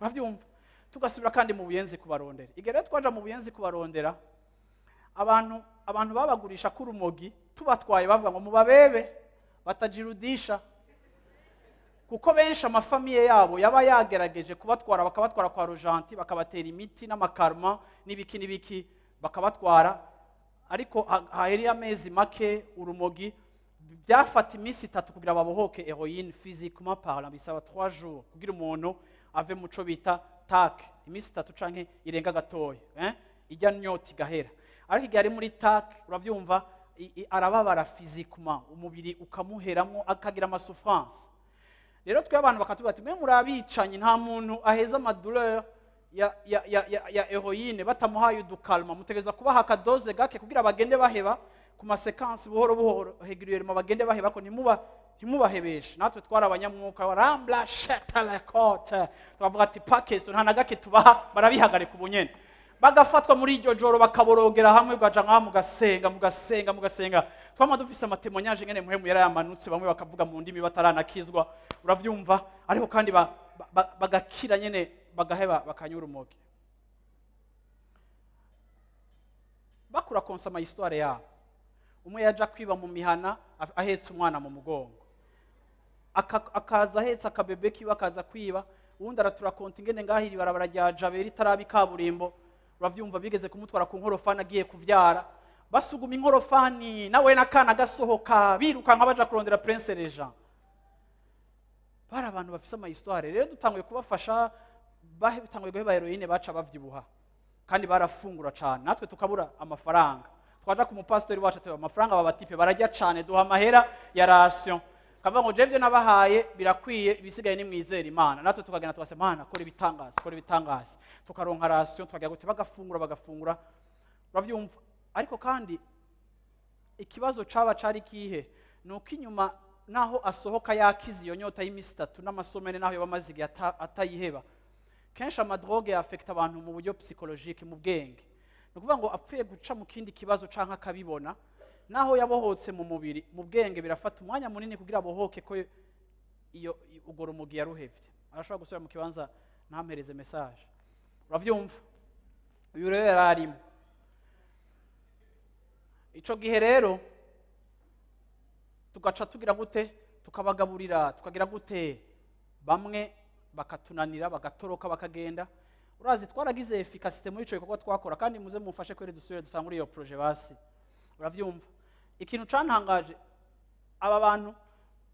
urabyumva? Tugasubira kandi mu Buyenzi kubarondera. Igihe rero twaja mu Buyenzi kubarondera, abantu babagurisha k'urumogi, tubatwaye bavuga ngo mubabebe batajirudisha, kuko benshi ama familles yabo yaba yagerageje kubatwara, bakabatwara kwa Rojanti, bakabatera imiti n'amakarma n'ibiki n'ibiki, bakabatwara. Ariko haheriye amezi make, urumogi byafata iminsi 3 kugira babohoke héroïne. Physiquement parlant, bisaba 3 jours kugira umuntu ave mu co bita tak, iminsi 3 canke irenga gatoya, eh? Ijya nyota igahera. Ariko igihe ari muri tak, uravyumva, arababara physiquement, umubiri ukamuheramwo, akagira ama souffrances. Rero twe abantu bakatubwira ati: "Mwe muri abicanyi, nta muntu aheza ama douleurs ya héroïne batamuhaye udukalma. Mutegereza kubaha aka dose gake kugira bagende baheba ku ma séquences buhoro buhoro, régulièrement, bagende baheba ko ntimubahebeshe." Natwe twari abanyamwuka, rambla shetalekote, tukavuga ati pakesto nta na gake tubaha, barabihagarika ubunyene, bagafatwa muri iryo joro, bakaborogera hamwe, ugaja ngaha mugasenga, mugasenga, mugasenga. Twama dufise ama témoignages ngene Muhemu yarayamanutse, bamwe bakavuga mu ndimi bataranakizwa, uravyumva? Ariko kandi bagakira nyene, bagaheba, bakanyura urumogi, bakura konsama histoire yabo. Umwe yaja kwiba mu mihana ahetse umwana mu mugongo, akaza ahetse akabebe kiwe, akaza kwiba. Uwundi araturakonta ingene ngaho iri barabara rya Jabe ritaraba ikaburimbo, uravyumva, bigeze kumutwara ku nkorofani agiye kuvyara. Basuguma inkorofani nawe n'akana gasohoka, birukanka baja kurondera Prince Regent. Bari abantu bafise ama histoire. Rero dutanguye kubafasha, batanguye guheba heroine, baca bavyibuha kandi barafungura cane, natwe tukabura amafaranga. Twaja ku mupastori wacu ati: "Amafaranga aba batipe barajya cane, duha amahera ya ration." Kavuga ngo: "Jewe nabahaye birakwiye, ibisigaye ni mwizera Imana." Natwe tukagenda tugase: "Mana, kora ibitangaza, kora ibitangaza." Tukaronka ration, tukagira gute, bagafungura, bagafungura, uravyumva. Ariko kandi ikibazo caba cari kihe? Ni uko inyuma naho asohoka yakize iyo nyota y'iminsi 3 n'amasomene, naho yoba amaze igihe atayiheba, kenshi ama drogue affecta abantu mu buryo psychologique, mu bwenge. Ni ukuvuga ngo apfuye guca mu kindi kibazo canke akabibona, naho yabohotse mu mubiri, mu bwenge birafata umwanya munini kugira abohoke ko iyo urwo rumogi yaruhevye. Arashobora gusubira mu kibanza ntampereze message, uravyumva. Uyu rero yari arimo ico gihe. Rero tugaca tugira gute? Tukabagaburira, tukagira gute, bamwe bakatunanira, bagatoroka, bakagenda. Urazi, twaragize efficacité muri ico gikorwa twakora. Kandi muze mumfashe kwere dusubire dutangure iyo projet basi, uravyumva. Ikintu cantangaje, aba bantu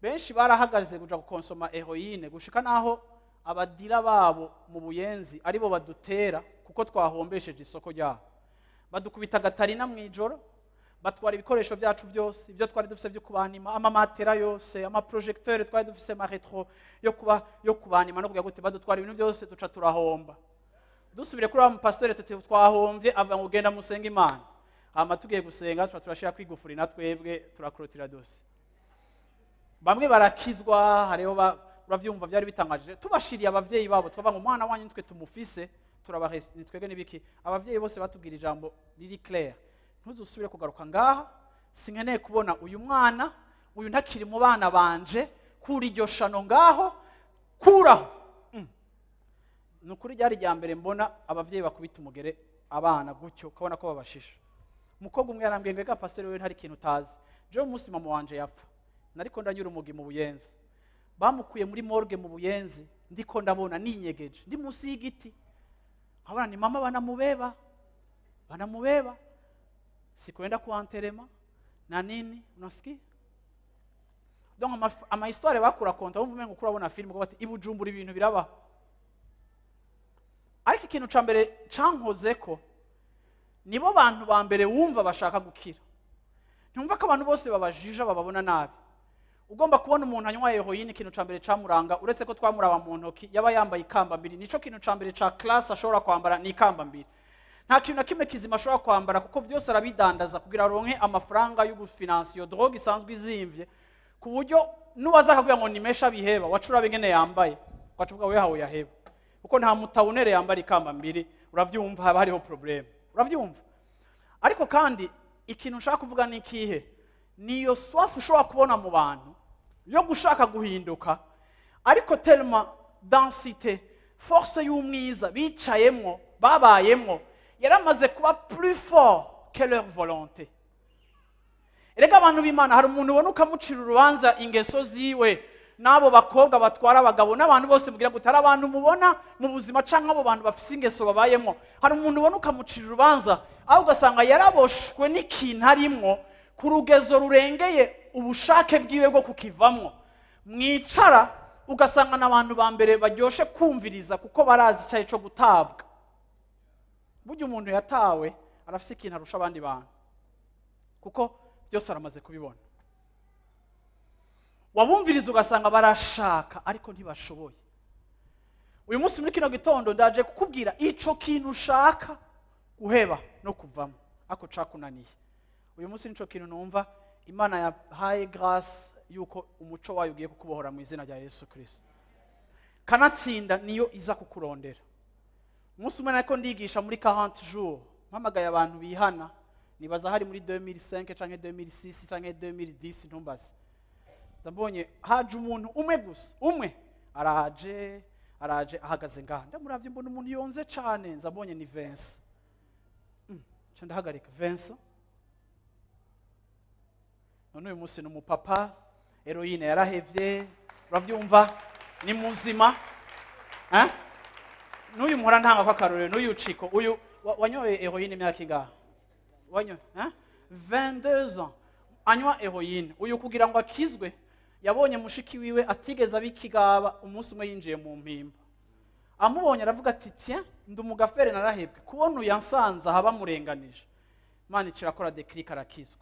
benshi barahagaze kuja gukonsoma heroine, gushika naho abadira babo mu Buyenzi aribo badutera kuko twahombesheje isoko ryabo. Badukubita gatarina mw'ijoro, batwara ibikoresho byacu byose, ibyo twari dufise byo kubanima, amamatera yose, ama projecteur twari dufise, ama rétro yo kuba yo kubanima no kugira gute. Badutwara ibintu byose, duca turahomba. Dusubire kuri wa mupasiteri tuti: "Twahombye." Avuga ngo: "Genda musenge Imana." Hama tugiye gusenga, tuba turashira kwigufuri, na twebwe turakurotira dose. Bamwe barakizwa, hariho uravyumva. Byari bitangaje. Tubashiriye abavyeyi babo, twavuga ngo: "Umwana wanyu nitwe tumufise, turabahe, nitwebwe n'ibiki." Abavyeyi bose batubwira ijambo riri clair: "Ntuzusubire kugaruka ngaha, sinkeneye kubona uyu mwana, uyu ntakiri mu bana banje, kura iryo shano ngaho, kuraho." Ni ukuri, ryari rya mbere mbona abavyeyi bakubita umugere abana gutyo, ukabona ko babashisha. Umukobwa umwe yarambwiye ngo: "Ega pasiteri, wewe ntari ikintu utazi. Jewe umunsi mama wanje yapfa, nariko ndanyura umugi mu Buyenzi, bamukuye muri morgue mu Buyenzi, ndiko ndabona ninyegeje ndi munsi y'igiti, nkabona ni mama banamubeba, banamubeba, sikuenda ku enterrement na nini." Unasikia? Donc ama histoire bakura konta, wumva umengo kurabona film, bati iBujumbura ibintu birabaho. Ariko ikintu ca mbere cankozeko, nibo bantu ba mbere wumva bashaka gukira. Ntumva ko abantu bose babajija, bababona nabi. Ugomba kubona umuntu anywa heroine, ikintu ca mbere camuranga, uretse ko twamuraba mu ntoki, yaba yambaye ikamba mbiri. Nico kintu ca mbere ca classe ashobora kwambara, ni ikamba mbiri. Nta kintu na kimwe kizima ashobora kwambara, kuko byose arabidandaza kugira aronke amafaranga yo gufinansa iyo drogue isanzwe izimvye, ku buryo nuwaza akakubwira ngo nimesha biheba, waca uraba ingene yambaye, ugaca uvuga: "We hawe yaheba," kuko nta mutawunere yambara ikamba mbiri, uravyumva. Haba hariho problème, uravyumva. Ariko kandi ikintu nshaka kuvuga ni ikihe? Niyo soif ushobora kubona mu bantu yo gushaka guhinduka, ariko tellement densité, force y'umwiza bicayemwo, babayemwo, yaramaze kuba plus fort que leur volonté. Erega abantu b'Imana, hari umuntu ubona ukamucira urubanza, ingeso ziwe n'abo bakobwa batwara abagabo n'abantu bose mugira ngo utari abantu mubona mu buzima, canke abo bantu bafise ingeso babayemwo. Hari umuntu ubona ukamucira urubanza, aho ugasanga yaraboshwe n'ikintu arimwo ku rugezo rurengeye ubushake bwiwe bwo kukivamwo. Mwicara ugasanga n'abantu ba mbere baryoshe kumviriza, kuko barazi icyayi cyo gutabwa. Burya umuntu yatawe arafise ikintu arusha abandi bantu, kuko byose aramaze kubibona. Wabumviriza ugasanga barashaka ariko ntibashoboye. Uyu munsi muri kino gitondo ndaje kukubwira ico kintu ushaka guheba no kuvamo ako cakunaniye. Uyu munsi nico kintu numva Imana yahaye grâce yuko umuco wayo ugiye kukubohora mu izina rya Yesu Kristo. Kanatsinda niyo iza kukurondera. Umunsi umwe nariko ndigisha muri 40 jours, mpamagaye abantu bihana, nibaza hari muri 2005 canke 2006 canke 2010, ntumbaze. Ndabonye haje umuntu umwe gusa, umwe araje, araje ahagaze ngaha. Ndamuravye, mbona umuntu yonze cane, nza mbonye ni Vincent. Nca ndahagarika Vincent. None uyu munsi ni umupapa, heroine yarahevye, uravyumva, ni muzima, eh? N'uyu muhora ntanga ko akarorero, n'uyu ciko uyu wanyoye heroine imyaka ingahe wanyoye, eh? 22 ans anywa heroine. Uyu kugira ngo akizwe yabonye mushiki wiwe atigeze abikigaba, umunsi umwe yinjiye mu mpimba, amubonye aravuga ati tiens, ndi umugafere narahebwe, kubona uyu yansanze aha bamurenganije. Imana ikirakora déclic, arakizwa.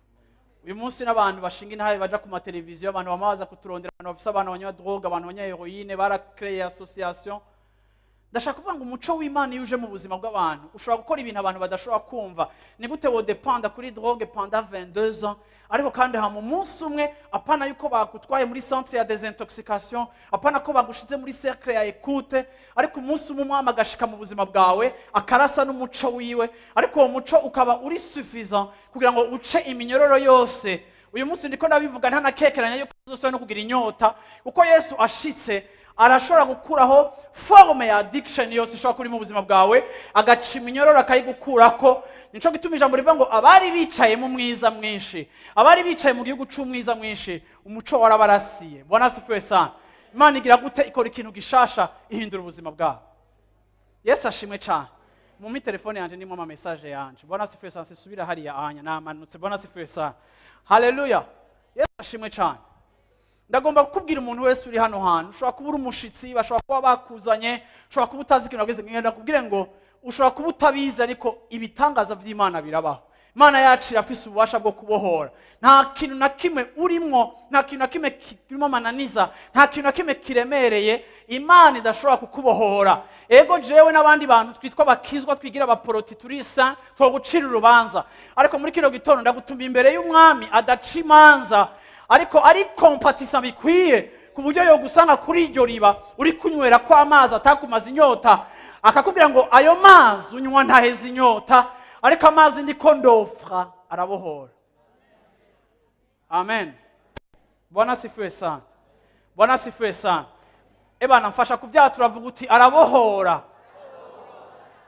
Uyu munsi n'abantu bashinga intahe baja ku mateleviziyo, abantu bama baza kuturondera, abantu bafise abana banywa drogue, abantu banywa heroine, baracréeye association. Ndashaka kuvuga ngo umuco w'Imana iyo uje mu buzima bw'abantu ushobora gukora ibintu abantu badashobora kumva. Ni gute wodépenda kuri drogue pendant 22 ans, ariko kandi hama umunsi umwe, apana yuko bagutwaye muri centre ya désintoxication, apana ko bagushize muri cercle ya écoute, ariko umunsi umwe umwami agashika mu buzima bwawe akarasa n'umuco wiwe, ariko uwo muco ukaba uri suffisant kugira ngo uce iminyororo yose? Uyu munsi ndiko ndabivuga ntanakekeranya yuko uzosubira no kugira inyota, kuko Yesu ashitse arashobora gukuraho forme ya addiction yose ishobora kuri mu buzima bwawe, agaca iminyororo akayigukurako. Nico gituma ijambo rivuga ngo abari bicaye mu mwiza mwinshi, abari bicaye mu gihugu c'umwiza mwinshi, umuco warabarasiye. Bwana asifiwe sana. Imana igira gute? Ikora ikintu gishasha, ihindura ubuzima bwabo. Yesu ashimwe cyane. Mu telefone yanje ndimo ama message yanje. Bwana asifiwe sana. Sisubira hariya anya namanutse. Bwana asifiwe sana, haleluya, Yesu ashimwe cyane. Ndagomba kukubwira, umuntu wese uri hano hantu, ushobora kuba uri umushitsi, bashobora kuba bakuzanye, ushobora kuba utazi ikintu wageze, ngenda kubwire ngo ushobora kuba utabizi, ariko ibitangaza by'Imana birabaho. Imana yacu irafise ububasha bwo kubohora. Nta kintu na kimwe urimwo, nta kintu na kimwe kirimo amananiza, nta kintu na kimwe kiremereye Imana idashobora kukubohora. Ego, jewe n'abandi bantu twitwa bakizwa, twigira abaporoti, turisa twogucira urubanza, ariko muri kino gitondo ndagutuma imbere y'umwami adaca imanza, ariko ari compatissant bikwiye ku buryo yo gusanga kuri iryo riba uri kunywera ko amazi atakumaza inyota, akakubwira ngo ayo mazi unywa ntaheza inyota, ariko amazi ndiko ndofra arabohora. Amen. Bwana asifiwe sana, Bwana asifiwe sana. Ebana, mfasha kuvyatura, turavuga uti arabohora.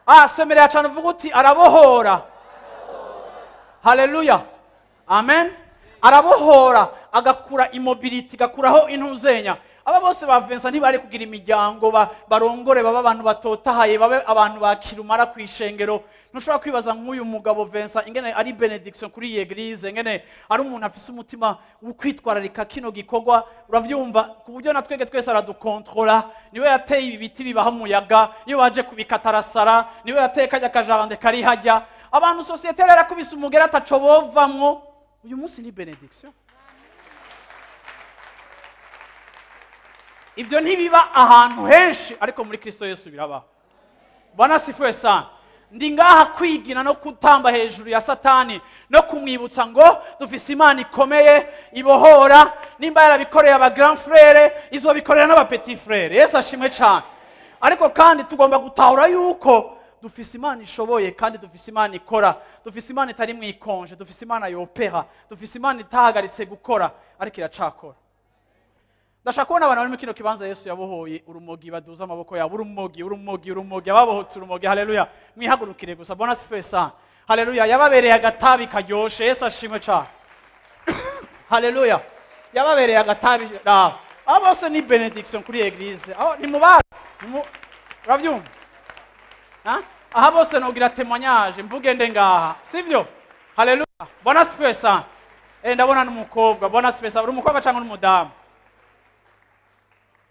Ah, semerera cyane, uvuga uti arabohora. Haleluya, amen. Arabohora, agakura immobilité, agakuraho intuzenya. Aba bose ba Vincent ntibari kugira imiryango, barongore, baba abantu batotahaye, babe abantu bakirumara ku ishengero. Ntushobora kwibaza nk'uyu mugabo Vincent ingene ari bénédiction kuri iyi église, ingene ari umuntu afise umutima wo kwitwararika kino gikorwa, uravyumva, ku buryo na twege twese aradukontrola. Niwe yateye ibi biti bibaha umuyaga, iyo waje kubikatarasara, niwe yateye kajya kajande kari hajya. Abantu société rero yarakubise umugera ataco bovamwo, uyu munsi ni bénédiction. Ibyo ntibiba ahantu henshi, ariko muri Kristo Yesu birabaho. Bwana asifiwe sana. Ndi ngaha kwigina no kutamba hejuru ya Satani no kumwibutsa ngo dufise Imana ikomeye ibohora. Nimba yarabikoreye aba grand frère, izobikorera n'aba petit frère. Yesu ashimwe cyane. Ariko kandi tugomba gutahura yuko dufise Imana ishoboye, kandi dufise Imana ikora, dufise Imana itari mu ikonje, dufise Imana yopera, dufise Imana itahagaritse gukora, ariko iracakora. Ndashaka kubona abantu bari muri kino kibanza Yesu yabohoye urumogi baduza amaboko yabo. Urumogi, urumogi, urumogi, ababohotse urumogi, haleluya, mwihagurukire gusa. Bwana asifiwe sana, haleluya. Yababereye agatabi karyoshe. Yesu ashimwe cyane, haleluya. Yababereye agatabi. Raba, abo bose ni bénédiction kuri église. Aho nimubazi, uravyumva? Ha? Aha bose nogira témoignage mvuge nde ngaha, sivyo? Haleluya, Bwana asifiwe sana. Ndabona n'umukobwa. Bwana asifiwe sana. Uri umukobwa cyangwa uri umudamu?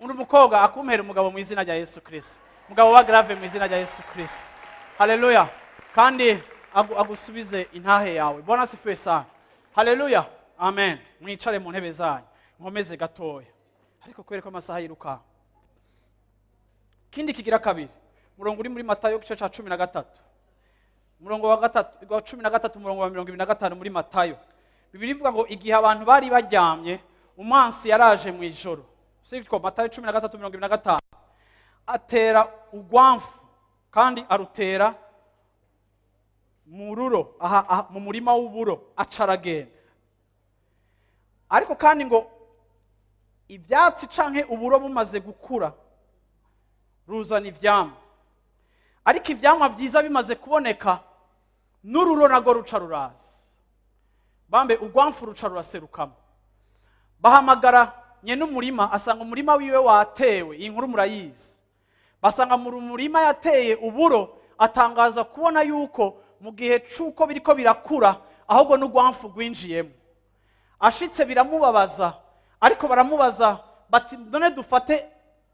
Uri umukobwa. Akumpera umugabo mu izina rya Yesu Kristo, umugabo wa grave mu izina rya Yesu Kristo. Haleluya. Kandi agusubize intahe yawe. Bwana asifiwe sana, haleluya, amen. Mwicare mu ntebe zanyu, nkomeze gatoya, ariko kubera ko amasaha yiruka. Kindi kigira kabiri, umurongo uri muri Matayo igice ca 13, umurongo wa gatatu, wa 13, umurongo wa 25. Muri Matayo, Bibiri ivuga ngo igihe abantu bari baryamye, umwansi yaraje mu ijoro, siko? Matayo 13:25. Atera ugwamfu kandi arutera mu ruro, aha, mu murima w'uburo, aca aragenda. Ariko kandi ngo ibyatsi canke uburo bumaze gukura ruzana ivyamwa, ariko ivyamwa vyiza bimaze kuboneka, n'ururo narwo ruca ruraza, bambe ugwamfu ruca ruraserukamo. Bahamagara nyene umurima, asanga umurima wiwe watewe. Iyi nkuru murayizi. Basanga mu murima yateye uburo, atangaza kubona yuko mu gihe c'uko biriko birakura ahubwo n'urwamfu rwinjiyemo. Ashitse biramubabaza, ariko baramubaza bati none dufate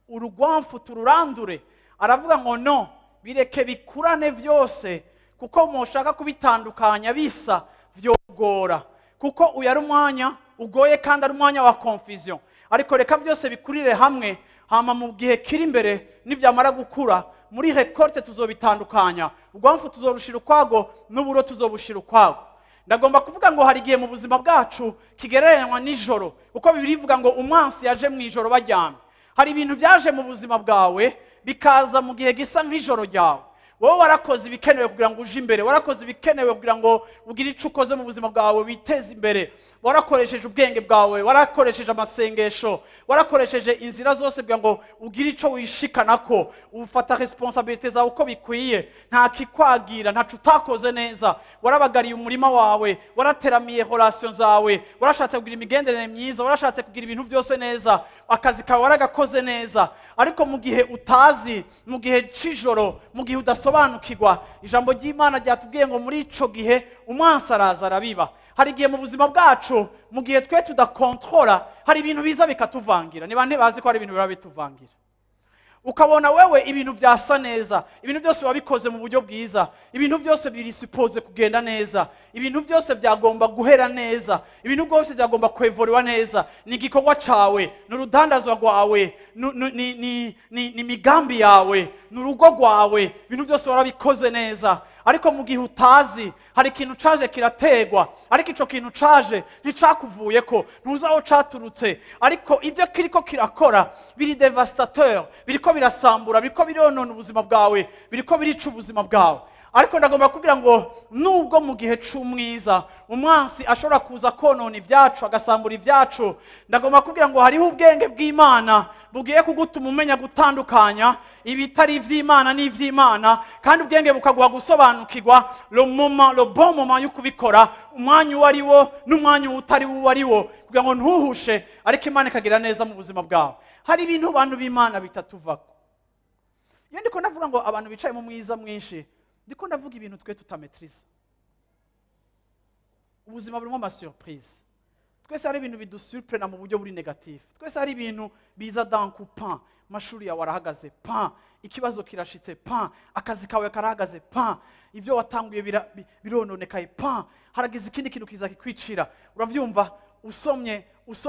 urugwamfu tururandure? Aravuga ngo no, bireke bikurane vyose, kuko mushaka kubitandukanya bisa vyogora, kuko uyu ari umwanya ugoye kandi ari umwanya wa confusion, ariko reka byose bikurire hamwe, hama mu gihe kiri imbere nivyamara gukura muri récolte tuzobitandukanya, urwamfu tuzorushira ukwago n'uburo tuzobushira ukwago. Ndagomba kuvuga ngo hari igihe mu buzima bwacu kigereranywa nijoro, kuko Bibiliya ivuga ngo umwansi yaje mu ijoro baryamye. Hari ibintu byaje mu buzima bwawe bikaza mu gihe gisa nk'ijoro ryawe. Wowe warakoze ibikenewe kugira ngo uje imbere, warakoze ibikenewe kugira ngo ugire ico ukoze mu buzima bwawe witeze imbere, warakoresheje ubwenge bwawe, warakoresheje amasengesho, warakoresheje inzira zose kugira ngo ugire ico wishikanako, ufata responsabilité zawe uko bikwiye, nta kikwagira, ntaco utakoze neza, warabagariye umurima wawe, warateramiye relation zawe, warashatse kugira imigenderanire myiza, warashatse kugira ibintu byose neza, akazi kawe waragakoze neza. Ariko mu gihe utazi, mu gihe c'ijoro, mu gihe udasobanukirwa, ijambo ry'Imana ryatubwiye ngo muri ico gihe umwansi araza arabiba. Hari igihe mu buzima bwacu, mu gihe twe tudakontrola, hari ibintu biza bikatuvangira. Ni bande bazi ko hari ibintu biba bituvangira? Ukabona wewe ibintu byasa neza, ibintu byose wabikoze mu buryo bwiza, ibintu byose biri supposé kugenda neza, ibintu byose byagomba guhera neza, ibintu byose byagomba kwevuriwa neza. Ni igikorwa cawe, ni urudandazwa rwawe, ni migambi yawe, ni urugo rwawe, ibintu byose warabikoze neza. Ariko mu gihe utazi, hari ikintu caje kirategwa, ariko ico kintu caje nticakuvuyeko, ntuzi aho caturutse, ariko ivyo kiriko kirakora biri dévastateur, biriko birasambura, biriko bironona ubuzima bwawe, biriko birica ubuzima bwawe. Ariko ndagomba kubwira ngo nubwo mu gihe c'umwiza umwansi ashobora kuza konona ibyacu, agasambura ibyacu, ndagomba kubwira ngo hariho ubwenge bw'Imana bugiye kugutuma umenya gutandukanya ibitari ivy'Imana n'ivy'Imana, kandi ubwenge bukaguha gusobanukirwa le moment, le bon moment yo kubikora, umwanya uwo ari wo n'umwanya utari uwo ari wo, kugira ngo ntuhushe, ariko Imana ikagira neza mu buzima bwawe. Hari ibintu abantu b'Imana bitatuvako. Iyo ndiko ndavuga ngo abantu bicaye mu mwiza mwinshi, ndiko ndavuga ibintu twe tutametriza. Ubuzima burimo ama surprise. Twese hari ibintu bidusurprena mu buryo buri négatif. Twese hari ibintu biza d'un coup, pan, amashuri yawe arahagaze, pan, ikibazo kirashitse, pan, akazi kawe karahagaze, pan, ivyo watanguye birononekaye, pan, haragize ikindi kintu kiza kikwicira. Uravyumva usomye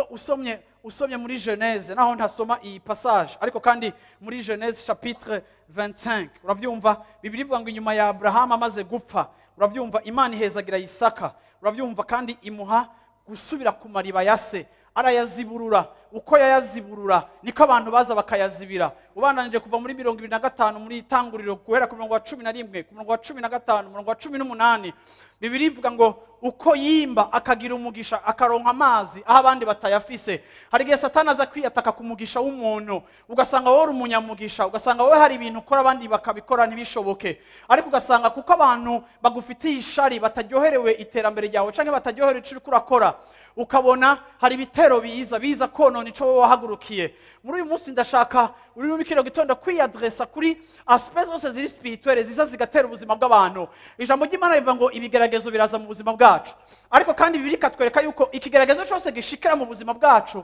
usomye usomye muri Genèse, naho ntasoma iyi passage, ariko kandi muri Genèse chapitre 25, uravyumva Bibiliya ivuga ngo inyuma ya Abraham amaze gupfa, uravyumva Imana ihezagira Isaka, uravyumva kandi imuha gusubira ku mariba ya se, arayaziburura. Uko yayaziburura niko abantu baza bakayazibira. Ubandanije kuva muri 25 muri itanguriro, guhera ku murongo wa 11, ku murongo wa 15, umurongo wa 18, Bibiliya ivuga ngo uko yimba akagira umugisha, akaronka amazi aho abandi batayafise. Hari igihe Satani aza kwiyataka ku mugisha w'umuntu, ugasanga wowe uri umunyamugisha, ugasanga wowe hari ibintu ukora abandi bakabikora ntibishoboke, ariko ugasanga kuko abantu bagufitiye ishari, bataryoherewe iterambere ryawe canke bataryoherewe ico uriko urakora, ukabona hari ibitero biza konona ico wowe wahagurukiye. Muri uyu munsi ndashaka uri muri kino gitondo kwiyadresa kuri aspects zose ziri spirituelle ziza zigatera ubuzima bw'abantu. Ijambo ry'Imana rivuga ngo ibigeragezo biraza mu buzima bwacu, ariko kandi Bibiliya ikatwereka yuko ikigeragezo cyose gishikira mu buzima bwacu,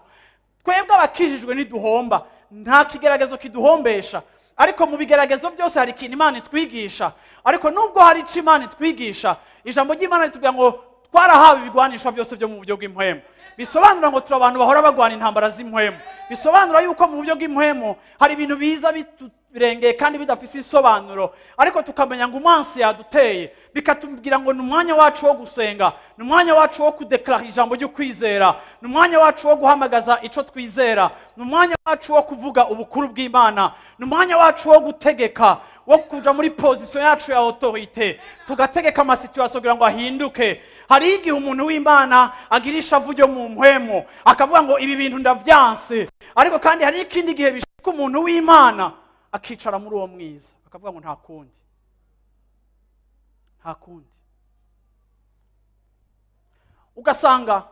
twebwe abakijijwe ntiduhomba, nta kigeragezo kiduhombesha. Ariko mu bigeragezo byose hari ikintu Imana itwigisha. Ariko nubwo hari ico Imana itwigisha, ijambo ry'Imana ritubwira ngo twarahawe ibigwanisho byose byo mu buryo bw'impwemu. Bisobanura ngo turi abantu bahora bagwana intambara z'impwemu. Bisobanura yuko mu buryo bw'impwemu hari ibintu biza biturengeye kandi bidafise insobanuro, ariko tukamenya ngo umwansi yaduteye, bikatubwira ngo ni umwanya wacu wo gusenga, ni umwanya wacu wo kudeklara ijambo ryo kwizera, ni umwanya wacu wo guhamagaza ico twizera, ni umwanya wacu wo kuvuga ubukuru bw'Imana, ni umwanya wacu wo gutegeka, wo kuja muri position yacu ya autorité, tugategeka ama situation kugira ngo ahinduke. Hari igihe umuntu w'Imana agira ishavu ryo mu mpwemu, akavuga ngo ibi bintu ndavyanse, ariko kandi hari ikindi gihe bishika umuntu w'Imana akicara muri uwo mwiza akavuga ngo nta kundi, nta kundi. Ugasanga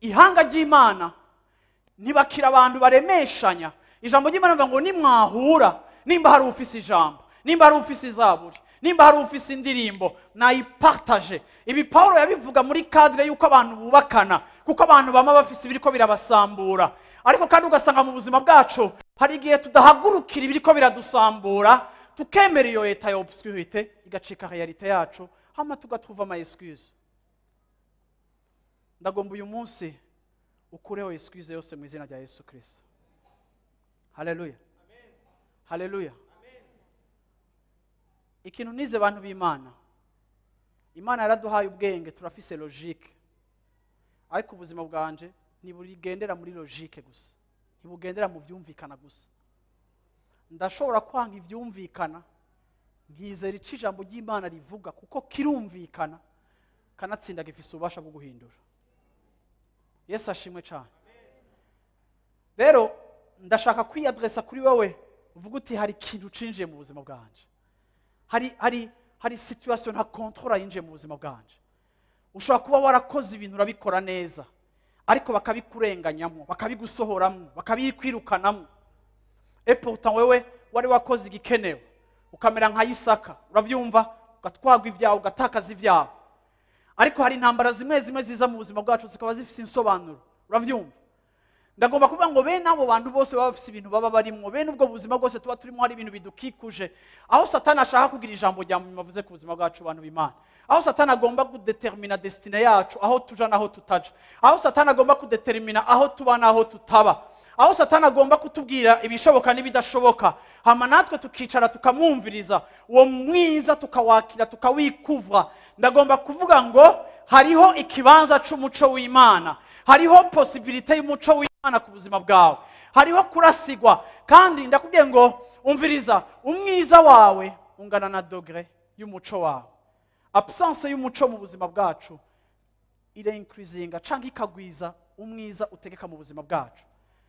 ihanga ry'Imana ntibakira abantu baremeshanya. Ijambo ry'Imana rivuga ngo nimwahura, nimba hari ufise ijambo, nimba hari ufise izaburi, Nimba hari ufise indirimbo nayipartage. Ibi Paulo yabivuga muri cadre yuko abantu bubakana, kuko abantu bama bafise ibiriko birabasambura. Ariko kandi ugasanga mu buzima bwacu hari igihe tudahagurukira ibiriko biradusambura, tukemera iyo état ya obscurité igacika réalité yacu, hama tugatrouva ama excuse. Ndagomba uyu munsi ukureho excuse yose mu izina rya Yesu Kristo. Haleluya, haleluya. Ikintu nize, bantu b'Imana, Imana yaraduhaye ubwenge, turafise logique, ariko ubuzima bwanje ntiburigendera muri logique gusa, ntibugendera mu byumvikana gusa. Ndashobora kwanga ibyumvikana nkizera ico ijambo ry'Imana rivuga, kuko kirumvikana kanatsinda, gifise ububasha bwo guhindura. Yesu ashimwe cyane. Rero ndashaka kwiyadresa kuri wowe uvuga uti: "Hari ikintu cinjiye mu buzima bwanje, hari situation nta contrôle yinjiye mu buzima bwanje." Ushobora kuba warakoze ibintu, urabikora neza, ariko bakabikurenganyamo, bakabigusohoramo, bakabikwirukanamo. Et pourtant wewe wari wakoze igikenewe, ukamera nka Isaka, uravyumva, ugatwagwa ibyawe, ugatakaza ibyawe. Ariko hari intambara zimwe zimwe ziza mu buzima bwacu zikaba zifite insobanuro, uravyumva. Ndagomba kuvuga ngo bene abo bantu bose baba bafite ibintu baba barimwo, bene ubwo buzima bwose tuba turimo, hari ibintu bidukikuje aho Satani ashaka kugira ijambo rya nyuma avuze ku buzima bwacu, bantu b'Imana, aho Satani agomba kudetermina destinée yacu, aho tuja n'aho tutaja, aho Satani agomba kudetermina aho tuba n'aho tutaba, aho Satani agomba kutubwira ibishoboka n'ibidashoboka, hama natwe tukicara tukamwumviriza, uwo mwiza tukawakira, tukawikuva. Ndagomba kuvuga ngo hariho ikibanza c'umuco w'Imana, hariho possibilité y'umuco w'Imana ku buzima bwawe, hariho kurasigwa. Kandi ndakubwiye ngo umviriza, umwiza wawe ungana na degré y'umuco wawe. Absence y'umuco mu buzima bwacu ireincreasinga canke ikagwiza umwiza utegeka mu buzima bwacu.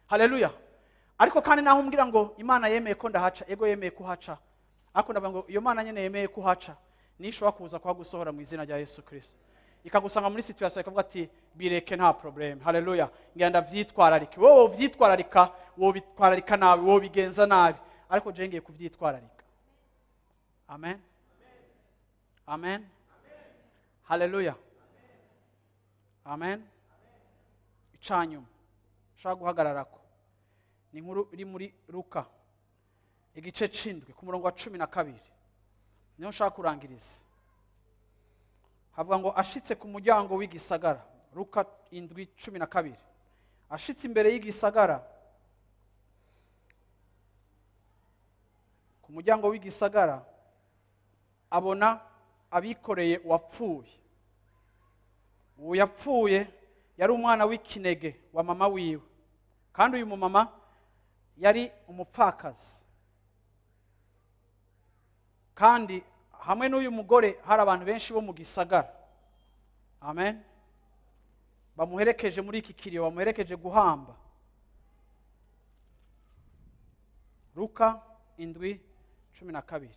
Haleluya. Ariko kandi naho umbwira ngo Imana yemeye ko ndahaca, ego, yemeye kuhaca, ariko ndavuga ngo iyo Mana nyene yemeye kuhaca nishobora kuza kuhagusohora mu izina rya Yesu Kristo, ikagusanga muri situation, ikavuga ati: "Bireke, nta problème." Haleluya. Ngira ndavyitwararike. Wowe wovyitwararika, wobitwararika nabi, wobigenza nabi, ariko je ngiye kuvyitwararika. Amen, amen, haleluya, amen. Icanyuma ushaka guhagararako ni inkuru iri muri Luka igice c'indwi ku murongo wa 12, niho nshaka kurangiriza. Havuga ngo ashitse ku muryango w'igisagara, Luka 7:12, ashitse imbere y'igisagara, ku muryango w'igisagara, abona abikoreye uwapfuye. Uwo yapfuye yari umwana w'ikinege wa mama wiwe, kandi uyu mumama yari umupfakazi. Kandi hamwe n'uyu mugore hari abantu benshi bo mu gisagara, amen, bamuherekeje muri iki kiriyo, bamuherekeje guhamba. Luka 7:12,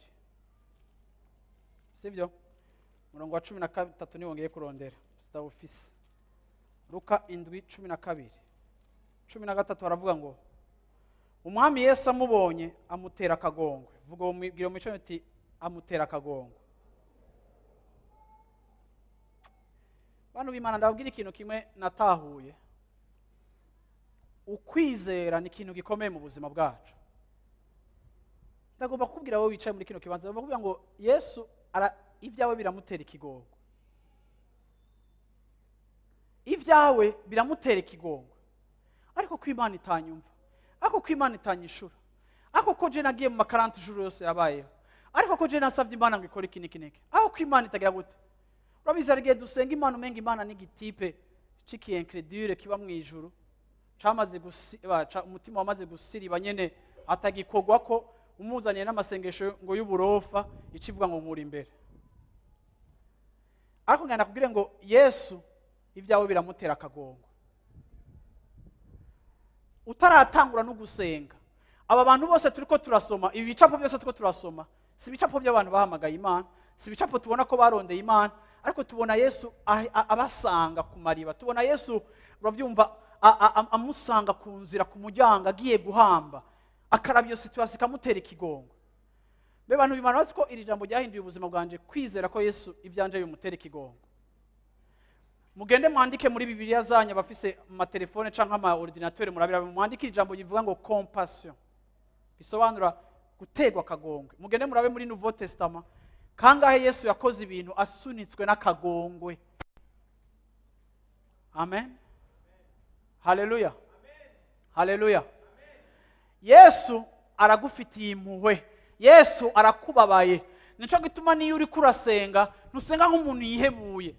sibyo? Umurongo wa 13 niwo ngiye kurondera, sitawufise. Luka 7:12, 13 haravuga ngo Umwami Yesu amubonye amutera akagongwe. Vuga, bwira mu uti: "Amutera akagongwe." Bantu b'Imana, ndababwira ikintu kimwe natahuye: ukwizera ni ikintu gikomeye mu buzima bwacu. Ndagomba kukubwira, wowe wicaye muri kino kibanza, ndagomba kukubwira ngo Yesu ibyawe biramutera ikigongwe, ibyawe biramutera ikigongwe. Ariko ko Imana itanyumva, ariko ko Imana itanyishura, ariko ko je nagiye mu ma 40 jours yose yabayeho, ariko ko je nasabye Imana ngo ikore iki n'iki n'iki, ariko ko Imana itagira gute. Urabizi, hari igihe dusenga Imana umenga Imana n'igitipe ciki incrédule kiba mu ijuru, camaze gusiba, umutima wamaze gusiriba nyene, atagikogwa ko umuzaniye n'amasengesho ngo y'uburofa, icivuga ngo nkura imbere. Ariko ngana kubwire ngo Yesu ibyawe biramutera akagongo. Utaratangura no gusenga, aba bantu bose turiko turasoma, ibi bicapo byose turiko turasoma, si ibicapo by'abantu bahamagaye Imana, si ibicapo tubona ko barondeye Imana, ariko tubona Yesu abasanga ku mariba, tubona Yesu, urabyumva, amusanga ku nzira, ku muryango, agiye guhamba, akaraba iyo situation ikamutera ikigongo. Be bantu b'Imana, bazi ko iri jambo ryahinduye ubuzima bwanje, kwizera ko Yesu ivyanje bimutera ikigongo. Mugende mwandike muri Bibiliya zanyu, abafise amatelefone canke ama ordinateur, murabira mwandike ijambo rivuga ngo compassion, bisobanura gutegwa akagongwe. Mugende murabe muri Nouveau Testament kangahe Yesu yakoze ibintu asunitswe n'akagongwe. Amen, haleluya, haleluya. Yesu aragufitiye impuhwe, Yesu arakubabaye. Nico gituma niyo uriko urasenga ntusenga nk'umuntu yihebuye.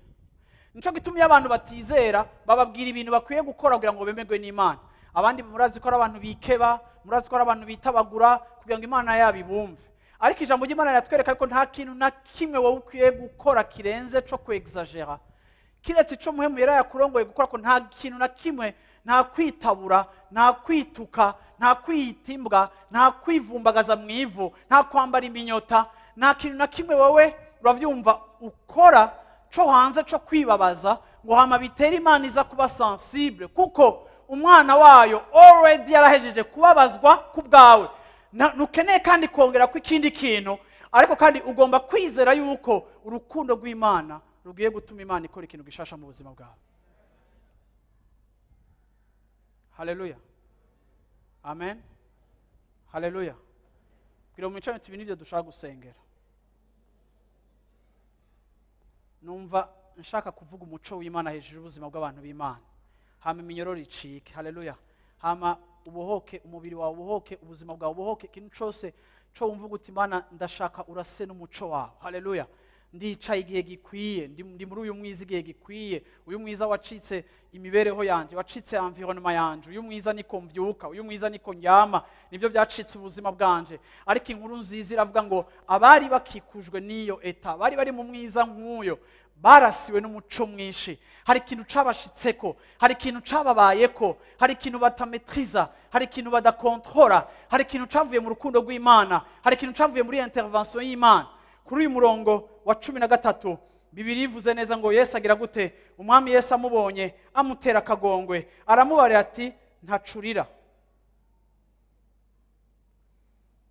Nico gituma iyo abantu batizera bababwira ibintu bakwiye gukora kugira ngo bemerwe n'Imana. Abandi murazi ko ari abantu bikeba, murazi ko ari abantu bitabagura kugira ngo Imana yabo ibumve. Ariko ijambo ry'Imana riratwereka ko nta kintu na kimwe wowe ukwiye gukora kirenze co kwexagera, kiretse ico Muhemu Yera yakurongoye gukora, ko nta kintu na kimwe, nta kwitabura, nta kwituka, nta kwiyita imbwa, nta kwivumbagaza mu ivu, nta kwambara iminyota, nta kintu na kimwe wowe uravyumva ukora co hanze co kwibabaza ngo hama bitere Imana iza kuba sensible, kuko umwana wayo already yarahejeje kubabazwa ku bwawe. Ntukeneye kandi kongera ko ikindi kintu, ariko kandi ugomba kwizera yuko urukundo rw'Imana rugiye gutuma Imana ikora ikintu gishasha mu buzima bwawe. Haleluya, amen, haleluya. Bwira mu mico ibi nivyo dushaka gusengera. Numva nshaka kuvuga umuco w'Imana hejuru y'ubuzima bw'abantu b'Imana, hama iminyororo icike. Haleluya. Hama ubohoke umubiri wawe, ubohoke ubuzima bwawe, ubohoke ikintu cose co wumva uti Imana ndashaka urase n'umuco wawe. Haleluya. Ndicaye igihe gikwiye, ndi muri uyu mwiza igihe gikwiye, uyu mwiza wacitse imibereho yanje, wacitse environnement yanje, uyu mwiza niko mvyuka, uyu mwiza niko ndyama, nivyo byacitse ubuzima bwanje. Ariko inkuru nziza iravuga ngo abari bakikujwe n'iyo eta, bari bari mu mwiza nk'uyo, barasiwe n'umuco mwinshi. Hari ikintu cabashitseko, hari ikintu cababayeko, hari ikintu batametriza, hari ikintu badakontrola, hari ikintu cavuye mu rukundo rw'Imana, hari ikintu cavuye muri intervention y'Imana. Kuri uyu murongo wa 13 Bibiliya ivuze neza ngo Yesu agira gute? Umwami Yesu amubonye amutera akagongwe, aramubarira ati ntacurira.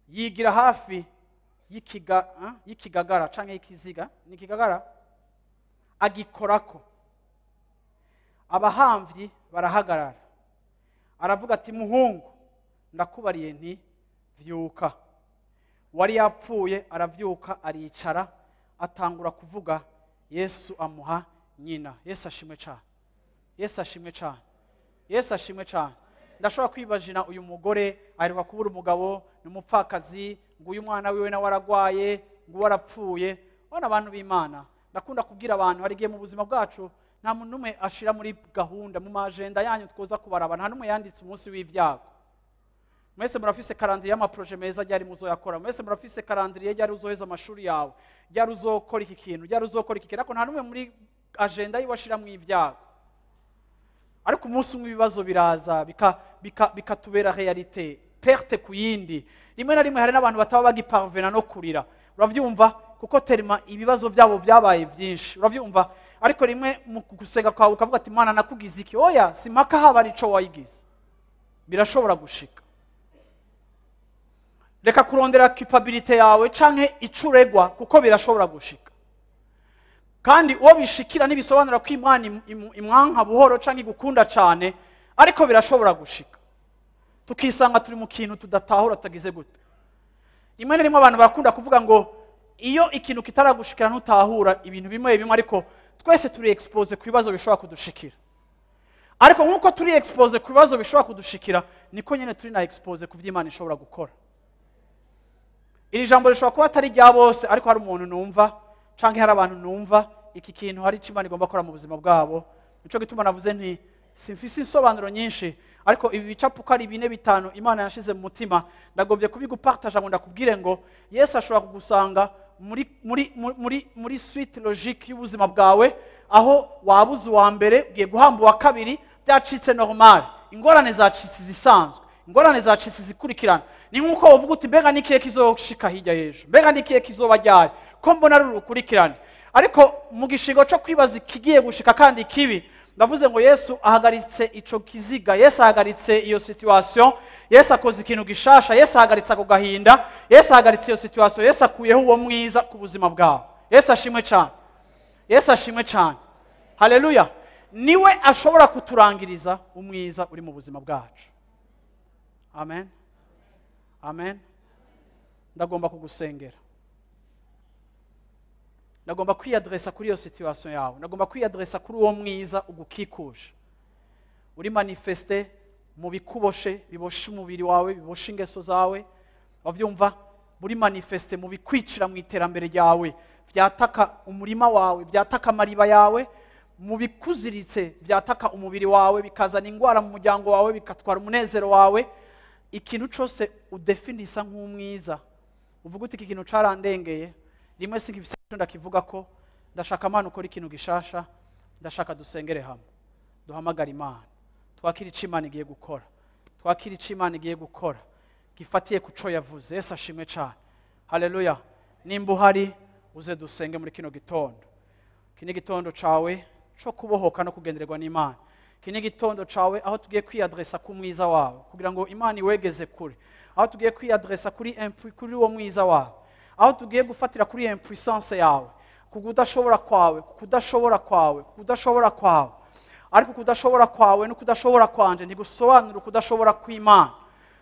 Yigira hafi y'ikigagara canke y'ikiziga, ni ikigagara, agikorako. Abahamvyi barahagarara. Aravuga ati muhungu, ndakubariye nti vyuka. Wari yapfuye aravyuka, aricara, atangura kuvuga. Yesu amuha nyina. Yesu ashimwe cyane, Yesu ashimwe cyane, Yesu ashimwe cyane. Ndashobora kwibajina uyu mugore aheruka kubura umugabo, ni umupfakazi, ngo uyu mwana wiwe nawe aragwaye, ngo arapfuye. Bana abantu b'Imana, ndakunda kubwira abantu hari igihe mu buzima bwacu nta muntu umwe ashira muri gahunda mu agenda yanyu twoza kubaraba, nta numwe yanditse umunsi w'ivyago. Mwese murafise calendrier y'amaproje meza ryari muzoyakora, mwese murafise calendrier ryari uzoheza amashuri yawe, ryari uzokora iki kintu, ryari uzokora iki kintu, ariko nta numwe muri agenda yiwe ashira mu ivyago. Ariko umunsi umwe ibibazo biraza bikatubera realite, perte ku yindi. Rimwe na rimwe hari n'abantu bataba bagiparvena no kurira, uravyumva, kuko terima ibibazo byabo byabaye byinshi, uravyumva. Ariko rimwe mu gusenga kwawe ukavuga ati Mana nakugize iki? Oya, simpaka haba arico wayigize, birashobora gushika. Reka kurondera culpabilité yawe canke icuregwa, kuko birashobora gushika. Kandi uwo bishikira ntibisobanura ko Imana imwanka buhoro canke igukunda cane, ariko birashobora gushika tukisanga turi mu kintu tudatahura, tutagize gute. Rimwe na rimwe abantu barakunda kuvuga ngo iyo ikintu kitaragushikira ntutahura ibintu bimwe bimwe, ariko twese turi expose ku bibazo bishobora kudushikira. Ariko nkuko turi expose ku bibazo bishobora kudushikira, niko nyene turi na expose ku vy'Imana ishobora gukora. Iri jambo rishobora kuba atari rya bose, ariko hari umuntu numva canke hari abantu numva iki kintu hari icyo Imana igomba gukora mu buzima bwabo. Nico gituma navuze nti simfise insobanuro nyinshi, ariko ibi bicapo uko ari 4 5 Imana yashize mu mutima, ndagombye kubigupartager ngo ndakubwire ngo Yesu ashobora kugusanga muri muri muri muri suite logique y'ubuzima bwawe, aho wabuze uwa mbere ugiye guhamba uwa kabiri, byacitse normal, ingorane zacitse zisanzwe, ingorane zacitse zikurikirana. Ni nkuko uvuga uti mbega nikiye kizoshika hirya y'ejo, mbega nikiye kizoba ryari, ko mbona ari urukurikirane. Ariko mu gishingo cyo kwibaza ikigiye gushika kandi kibi, Ndavuze ngo Yesu ahagaritse ico kiziga, Yesu ahagaritse iyo situation, Yesu akoze ikintu gishasha, Yesu ahagaritse ako gahinda, Yesu ahagaritse iyo situation, Yesu akuyeho uwo mwiza ku buzima bwawe. Yesu ashimwe cyane. Yesu ashimwe cyane. Haleluya. Niwe ashobora kuturangiriza umwiza uri mu buzima bwacu. Amen. Amen. Ndagomba kugusengera. Ndagomba kwiyadresa kuri iyo situation yawe. Ndagomba kwiyadresa kuri uwo mwiza ugukikuje, uri manifeste mu bikuboshe, biboshe umubiri wawe, biboshe ingeso zawe. Wavyumva? Buri manifeste mu bikwicira mu iterambere ryawe, vyataka umurima wawe, vyataka amariba yawe, mu bikuziritse vyataka umubiri wawe, bikazana ingwara mu muryango wawe, bikatwara umunezero wawe. Ikintu cose udefinisa nk'umwiza, uvuga uti iki kintu carandengeye, rimwe sinkifise ico ndakivuga ko ndashaka Imana ukora ikintu gishasha. Ndashaka dusengere hamwe, duhamagare Imana, twakire ico Imana igiye gukora, twakire ico Imana igiye gukora gifatiye ku co yavuze. Yesu ashimwe cane. Haleluya. Nimba uhari, uze dusenge muri kino gitondo. Iki ni igitondo cawe co kubohoka no kugendererwa n'Imana. Iki ni igitondo cawe aho tugiye kwiyadresa ku mwiza wawe kugira ngo Imana iwegeze kure, aho tugiye kwiyadresa kuri uwo mwiza wawe, aho tugiye gufatira kuri impuissance yawe, ku kudashobora kwawe, ku kudashobora kwawe, ku kudashobora kwawe. Ariko kudashobora kwawe no kudashobora kwanje ntigusobanura ukudashobora kw'Imana.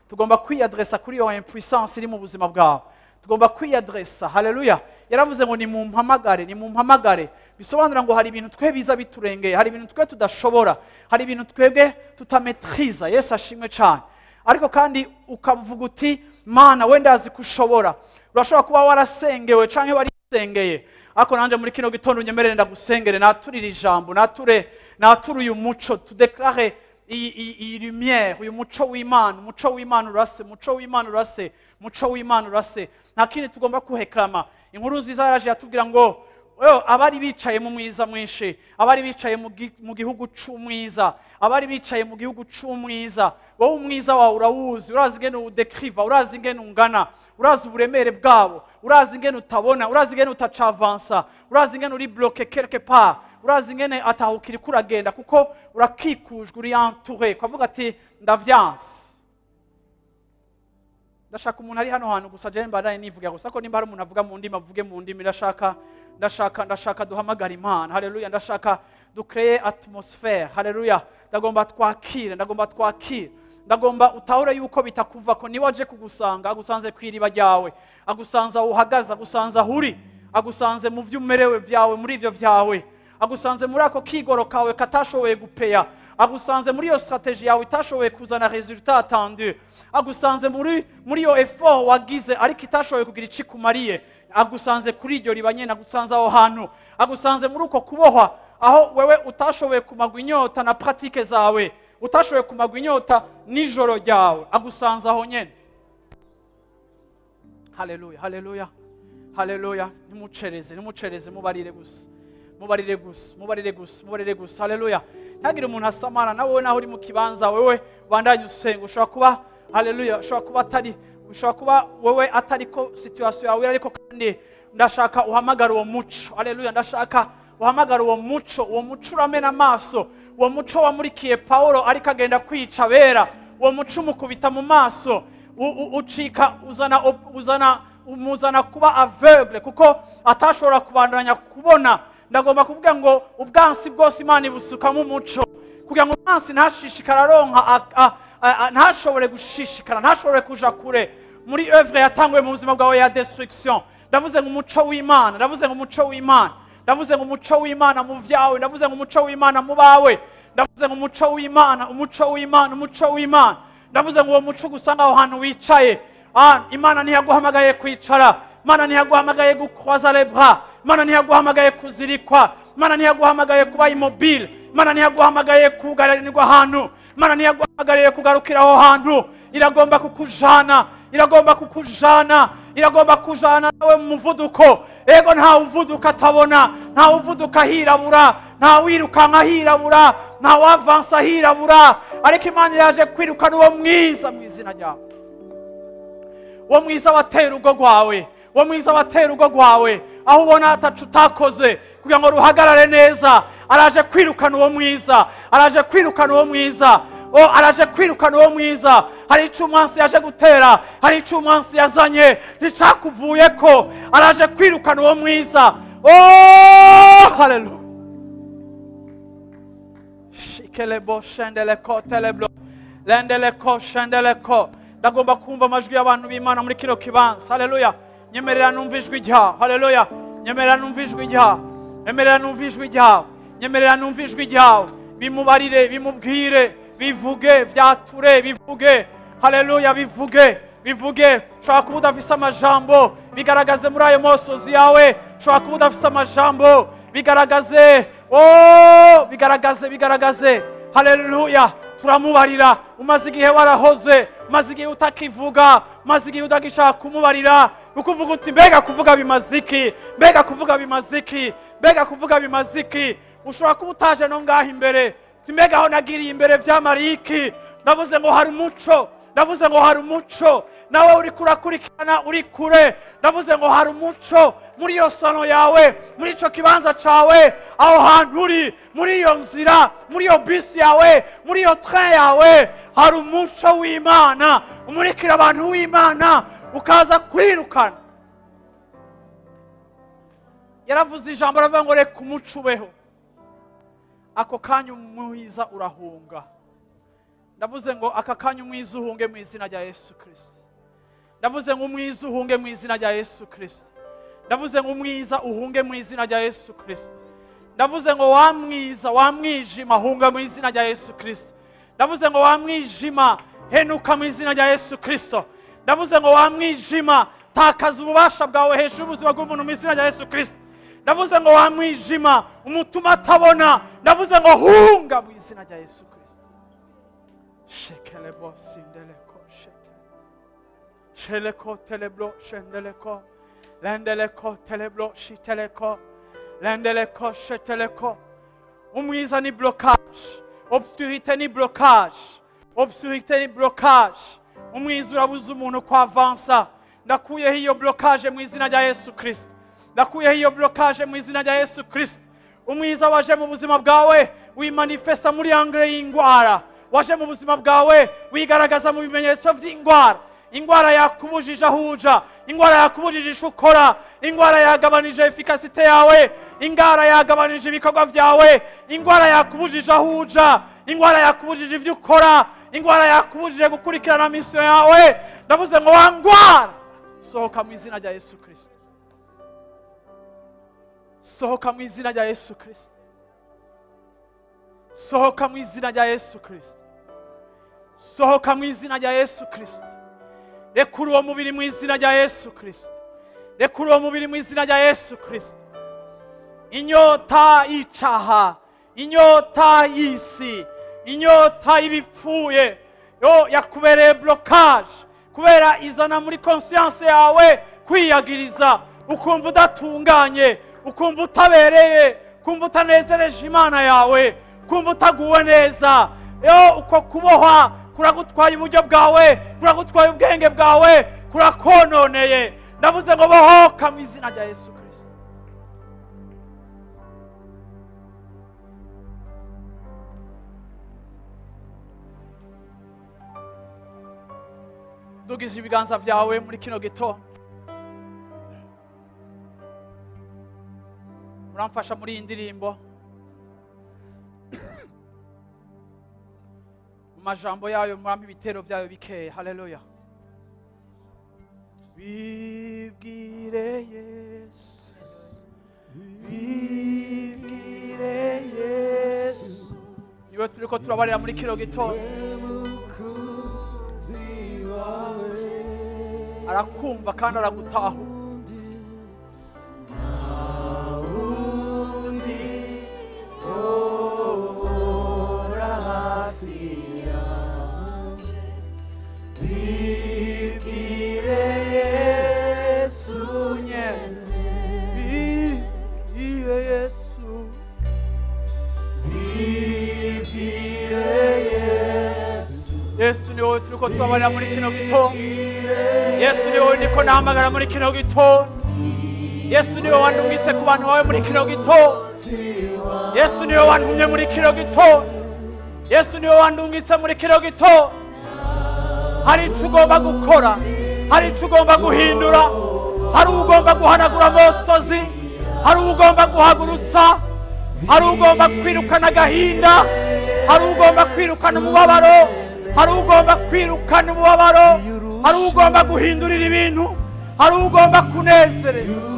Tugomba kwiyadresa kuri iyo impuissance iri mu buzima bwawe. Tugomba kwiyadresa. Haleluya. Yaravuze ngo nimumpamagare, nimumpamagare. Bisobanura ngo hari ibintu twe biza biturengeye, hari ibintu twe tudashobora, hari ibintu twebwe tutametriza. Yesu ashimwe cyane. Ariko kandi ukavuga uti Mana, wenda azi kushobora. Urashobora kuba warasengewe canke warisengeye, ariko nanje muri kino gitondo unyemerere ndagusengere, naturire ijambo, nature uyu muco, tudeklare iyi lumière, uyu muco w'Imana, umuco w'Imana urase, umuco w'Imana urase, umuco w'Imana urase. Nta kindi tugomba kuheklama. Inkuru nziza yaraje yatubwira ngo abari bicaye mu mwiza mwinshi, abari bicaye mu gihugu c'umwiza, abari bicaye mu gihugu c'umwiza. Wowe umwiza wawe urawuzi, urazi ingene udekriva, urazi ingene ungana, urazi uburemere bwabo, urazi ingene utabona, urazi ingene utacavansa, urazi ingene uri bloqué quelque part, urazi ingene atahukiri kuragenda kuko urakikujwe, uri entouré. Ukavuga ati ndavyanse. Ndashaka umuntu ari hano hantu gusa, je mbandanye nivuga gusa ko nimba hari umuntu avuga mu ndimi avuge mu ndimi. Ndashaka duhamagara Imana. Haleluya. Ndashaka ducreye atmosphere. Haleluya. Ndagomba twakire, ndagomba twakire, ndagomba utahure yuko bitakuva ko niwe aje kugusanga, agusanze kwiriba ryawe, agusanze aho uhagaze, agusanze aho uri, agusanze mu vy'umerewe vyawe, muri ivyo vyawe, agusanze muri ako kigoro kawe katashoboye gupeya, agusanze muri iyo strategie yawe itashoboye kuzana résultat attendu, agusanze muri iyo effort wagize ariko itashoboye kugira ikikumariye, agusanze kuri iryo riba nyene, agusanze aho hantu, agusanze muri uko kubohwa aho wewe utashoboye kumagwa inyota na pratique zawe, utashoboye kumagwa inyota nijoro ryawe, agusanze aho nyene. Haleluya, haleluya, haleluya. Nimucereze, nimucereze, mubarire gusa, mubarire gusa, mubarire gusa, mubarire gusa. Haleluya. Ntagire umuntu asamara nawe, naho uri mu kibanza wewe ubandanye usenga. Ushobora kuba, haleluya, ushobora kuba atari, ushobora kuba wewe atari ko situation yawe, ariko kandi ndashaka uhamagara uwo muco. Haleluya. Ndashaka uhamagara uwo muco, uwo muco uramena amaso, uwo muco wamurikiye Paulo ariko agenda kwica abera, uwo muco umukubita mu maso, ucika uzana umuzana kuba aveugle kuko atashobora kubandanya kubona. Ndagomba kuvuga ngo ubwansi bwose Imana ibusukamo umuco kugira ngo umwansi ntashishikara aronka, ntashobore gushishikara, ntashobore kuja kure muri œuvre yatanguye mu buzima bwawe ya destruction. Ndavuze ngo umuco w'Imana, ndavuze ngo umuco w'Imana, ndavuze ngo umuco w'Imana mu vyawe, ndavuze ngo umuco w'Imana mu bawe, ndavuze ngo umuco w'Imana, umuco w'Imana, umuco w'Imana. Ndavuze ngo uwo muco gusanga aho hantu wicaye. Imana ntiyaguhamagaye kwicara, Imana ntiyaguhamagaye gukroiser les bras, Imana ntiyaguhamagaye kuzirikwa, Imana ntiyaguhamagaye kuba immobile, Imana ntiyaguhamagaye kugaranirwa ahantu, Imana ntiyaguhamagariye kugarukira aho hantu. Iragomba kukujana, iragomba kukujana, iragomba kujana nawe mu muvuduko. Ego nta uvuduka atabona, nta uvuduka hirabura, nta wirukanka hirabura, nta wavansa hirabura, ariko Imana iraje kwirukana uwo mwiza mu izina ryawe. Uwo mwiza watera urugo rwawe, uwo mwiza watera urugo rwawe, aho ubona atacu utakoze kugira ngo ruhagarare neza, Araje kwirukana uwo mwiza, araje kwirukana uwo mwiza. O araje kwirukana uwo mwiza. Hari ico umwansi yaje gutera, hari ico umwansi yazanye ricakuvuyeko. Araje kwirukana uwo mwiza. Oh, haleluya. Shikelebo shendeleko teleblo lendeleko shendeleko. Ndagomba kumva amajwi y'abantu b'Imana muri kino kibanza. Haleluya. Nyemerera numva ijwi ryawe. Haleluya. Nyemerera numva ijwi ryawe. Nyemerera numva ijwi ryawe. Nyemerera numva ijwi ryawe. Bimubarire, bimubwire, bivuge, vyature, bivuge. Haleluya, bivuge, bivuge. Ushobora kuba udafise amajambo, bigaragaze muri ayo mosozi yawe. Ushobora kuba udafise amajambo, bigaragaze. Oh, bigaragaze, bigaragaze. Haleluya. Turamubarira. Umaze igihe warahoze, umaze igihe utakivuga, umaze igihe udagishaka kumubarira. Ukuvuga uti mbega kuvuga bimaziki, mbega kuvuga bimaziki, mbega kuvuga bimaziki. Ushobora kuba utaje no ngaha imbere, mbega aho nagiriye imbere vyamariki. Ndavuze ngo hari umuco, ndavuze ngo hari umuco. Nawe uri kurakurikirana uri kure, ndavuze ngo hari umuco muri iyo sano yawe, muri ico kibanza cawe, aho hantu uri, muri iyo nzira, muri iyo bisi yawe, muri iyo train yawe, hari umuco w'Imana umurikira abantu w'Imana ukaza kwirukana. Yaravuze ijambo aravuga ngo reka umuco ubeho. Ako kanya umwiza urahunga. Ndavuze ngo aka kanya umwiza uhunge mu izina rya Yesu Kristo. Ndavuze ngo umwiza uhunge mu izina rya Yesu Kristo. Ndavuze ngo umwiza uhunge mu izina rya Yesu Kristo. Ndavuze ngo wa mwiza, wa mwijima hunga mu izina rya Yesu Kristo. Ndavuze ngo wa mwijima henuka mu izina rya Yesu Kristo. Ndavuze ngo wa mwijima takaza ububasha bwawe hejuru y'ubuzima bw'umuntu mu izina rya Yesu Kristo. Ndavuze ngo wa mwijima umutuma atabona. Ndavuze ngo hunga mu izina rya Yesu Kristo. Shekelebo sindeleko shete. Sheleko teleblo shendeleko. Lendeleko teleblo shiteleko. Lendeleko sheteleko. Umwiza ni blocage. Obscurité ni blocage. Obscurité ni blocage. Umwiza urabuza umuntu kwavansa. Ndakuyeho iyo blocage mu izina rya Yesu Kristo. Ndakuyeho iyo blocage mu izina rya Yesu Kristo. Umwiza waje mu buzima bwawe wimanifesta muri angle y'ingwara. Waje mu buzima bwawe wigaragaza mu bimenyetso vy'ingwara. Ingwara yakubujije aho uja, ingwara yakubujije ico ukora, ingwara yagabanije efikasite yawe, ingwara yagabanije ibikorwa vyawe, ingwara yakubujije aho uja, ingwara yakubujije ivyo ukora, ingwara yakubujije gukurikirana mission yawe. Ndavuze ngo wa ngwara sohoka mu izina rya Yesu Kristo. Sohoka mu izina rya Yesu Kristo. Sohoka mu izina rya Yesu Kristo. Sohoka mu izina rya Yesu Kristo. Rekura uwo mubiri mu izina rya Yesu Kristo. Rekura uwo mubiri mu izina rya Yesu Kristo. Inyota y'icaha, inyota y'isi, inyota y'ibipfuye yo yakubereye blocage, kubera izana muri conscience yawe kwiyagiriza, ukumva udatunganye, ukumva utabereye, ukumva utanezereje Imana yawe, ukumva utaguwe neza. Yo uko kubohwa kuragutwaye uburyo bwawe, kuragutwaye ubwenge bwawe, kurakononeye. Ndavuze ngo bohoka mu izina rya Yesu Kristo. Dugije ibiganza vyawe muri kino gitondo. Muramfasha muri iyi ndirimbo. Mu majambo yayo murampa ibitero vyayo bikeye. Haleluya. Bibwire Yesu, bibwire Yesu. Niwe turiko turabarira muri kino gitondo. Arakumva kandi aragutahura. Yesu ni wowe turiko turabarira muri kino gitondo. Yesu ni wowe ndiko nahamagara muri kino gitondo. Yesu ni wowe wandungitse ku bantu bawe muri kino gitondo. Yesu niwe wantumye muri kino gitondo. Yesu niwe wandungitse muri kino gitondo. Hari icyo ugomba gukora, hari icyo ugomba guhindura, hari ugomba guhanagura amosozi, hari ugomba guhagurutsa, hari ugomba kwirukana agahinda, hari ugomba kwirukana umubabaro, hari ugomba kwirukana umubabaro, hari ugomba guhindurira ibintu, hari ugomba kunezereza.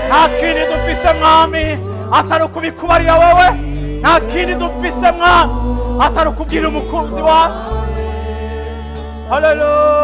Nta kindi dufise mwami atari ukubikubarira wowe, nta kindi dufise mwami atari ukubwira umukunzi wawe. Haleluya.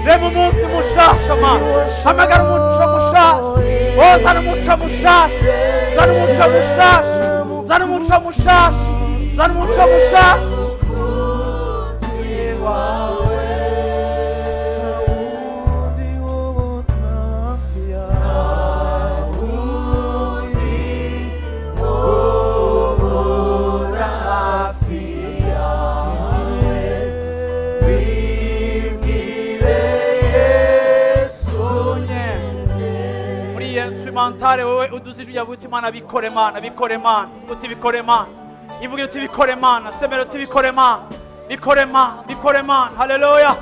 Rema umunsi mushasha ma, hamagara umuco mushasha, oh zana umuco mushasha, zana umuco mushasha, zana umuco mushasha, zana umuco mushasha. Instrumentale wewe uduze ijwi uti Mana bikore Mana bikore Mana uti bikore Mana ivuge uti bikore Mana semera uti bikore Mana bikore Mana bikore Mana. Haleluya.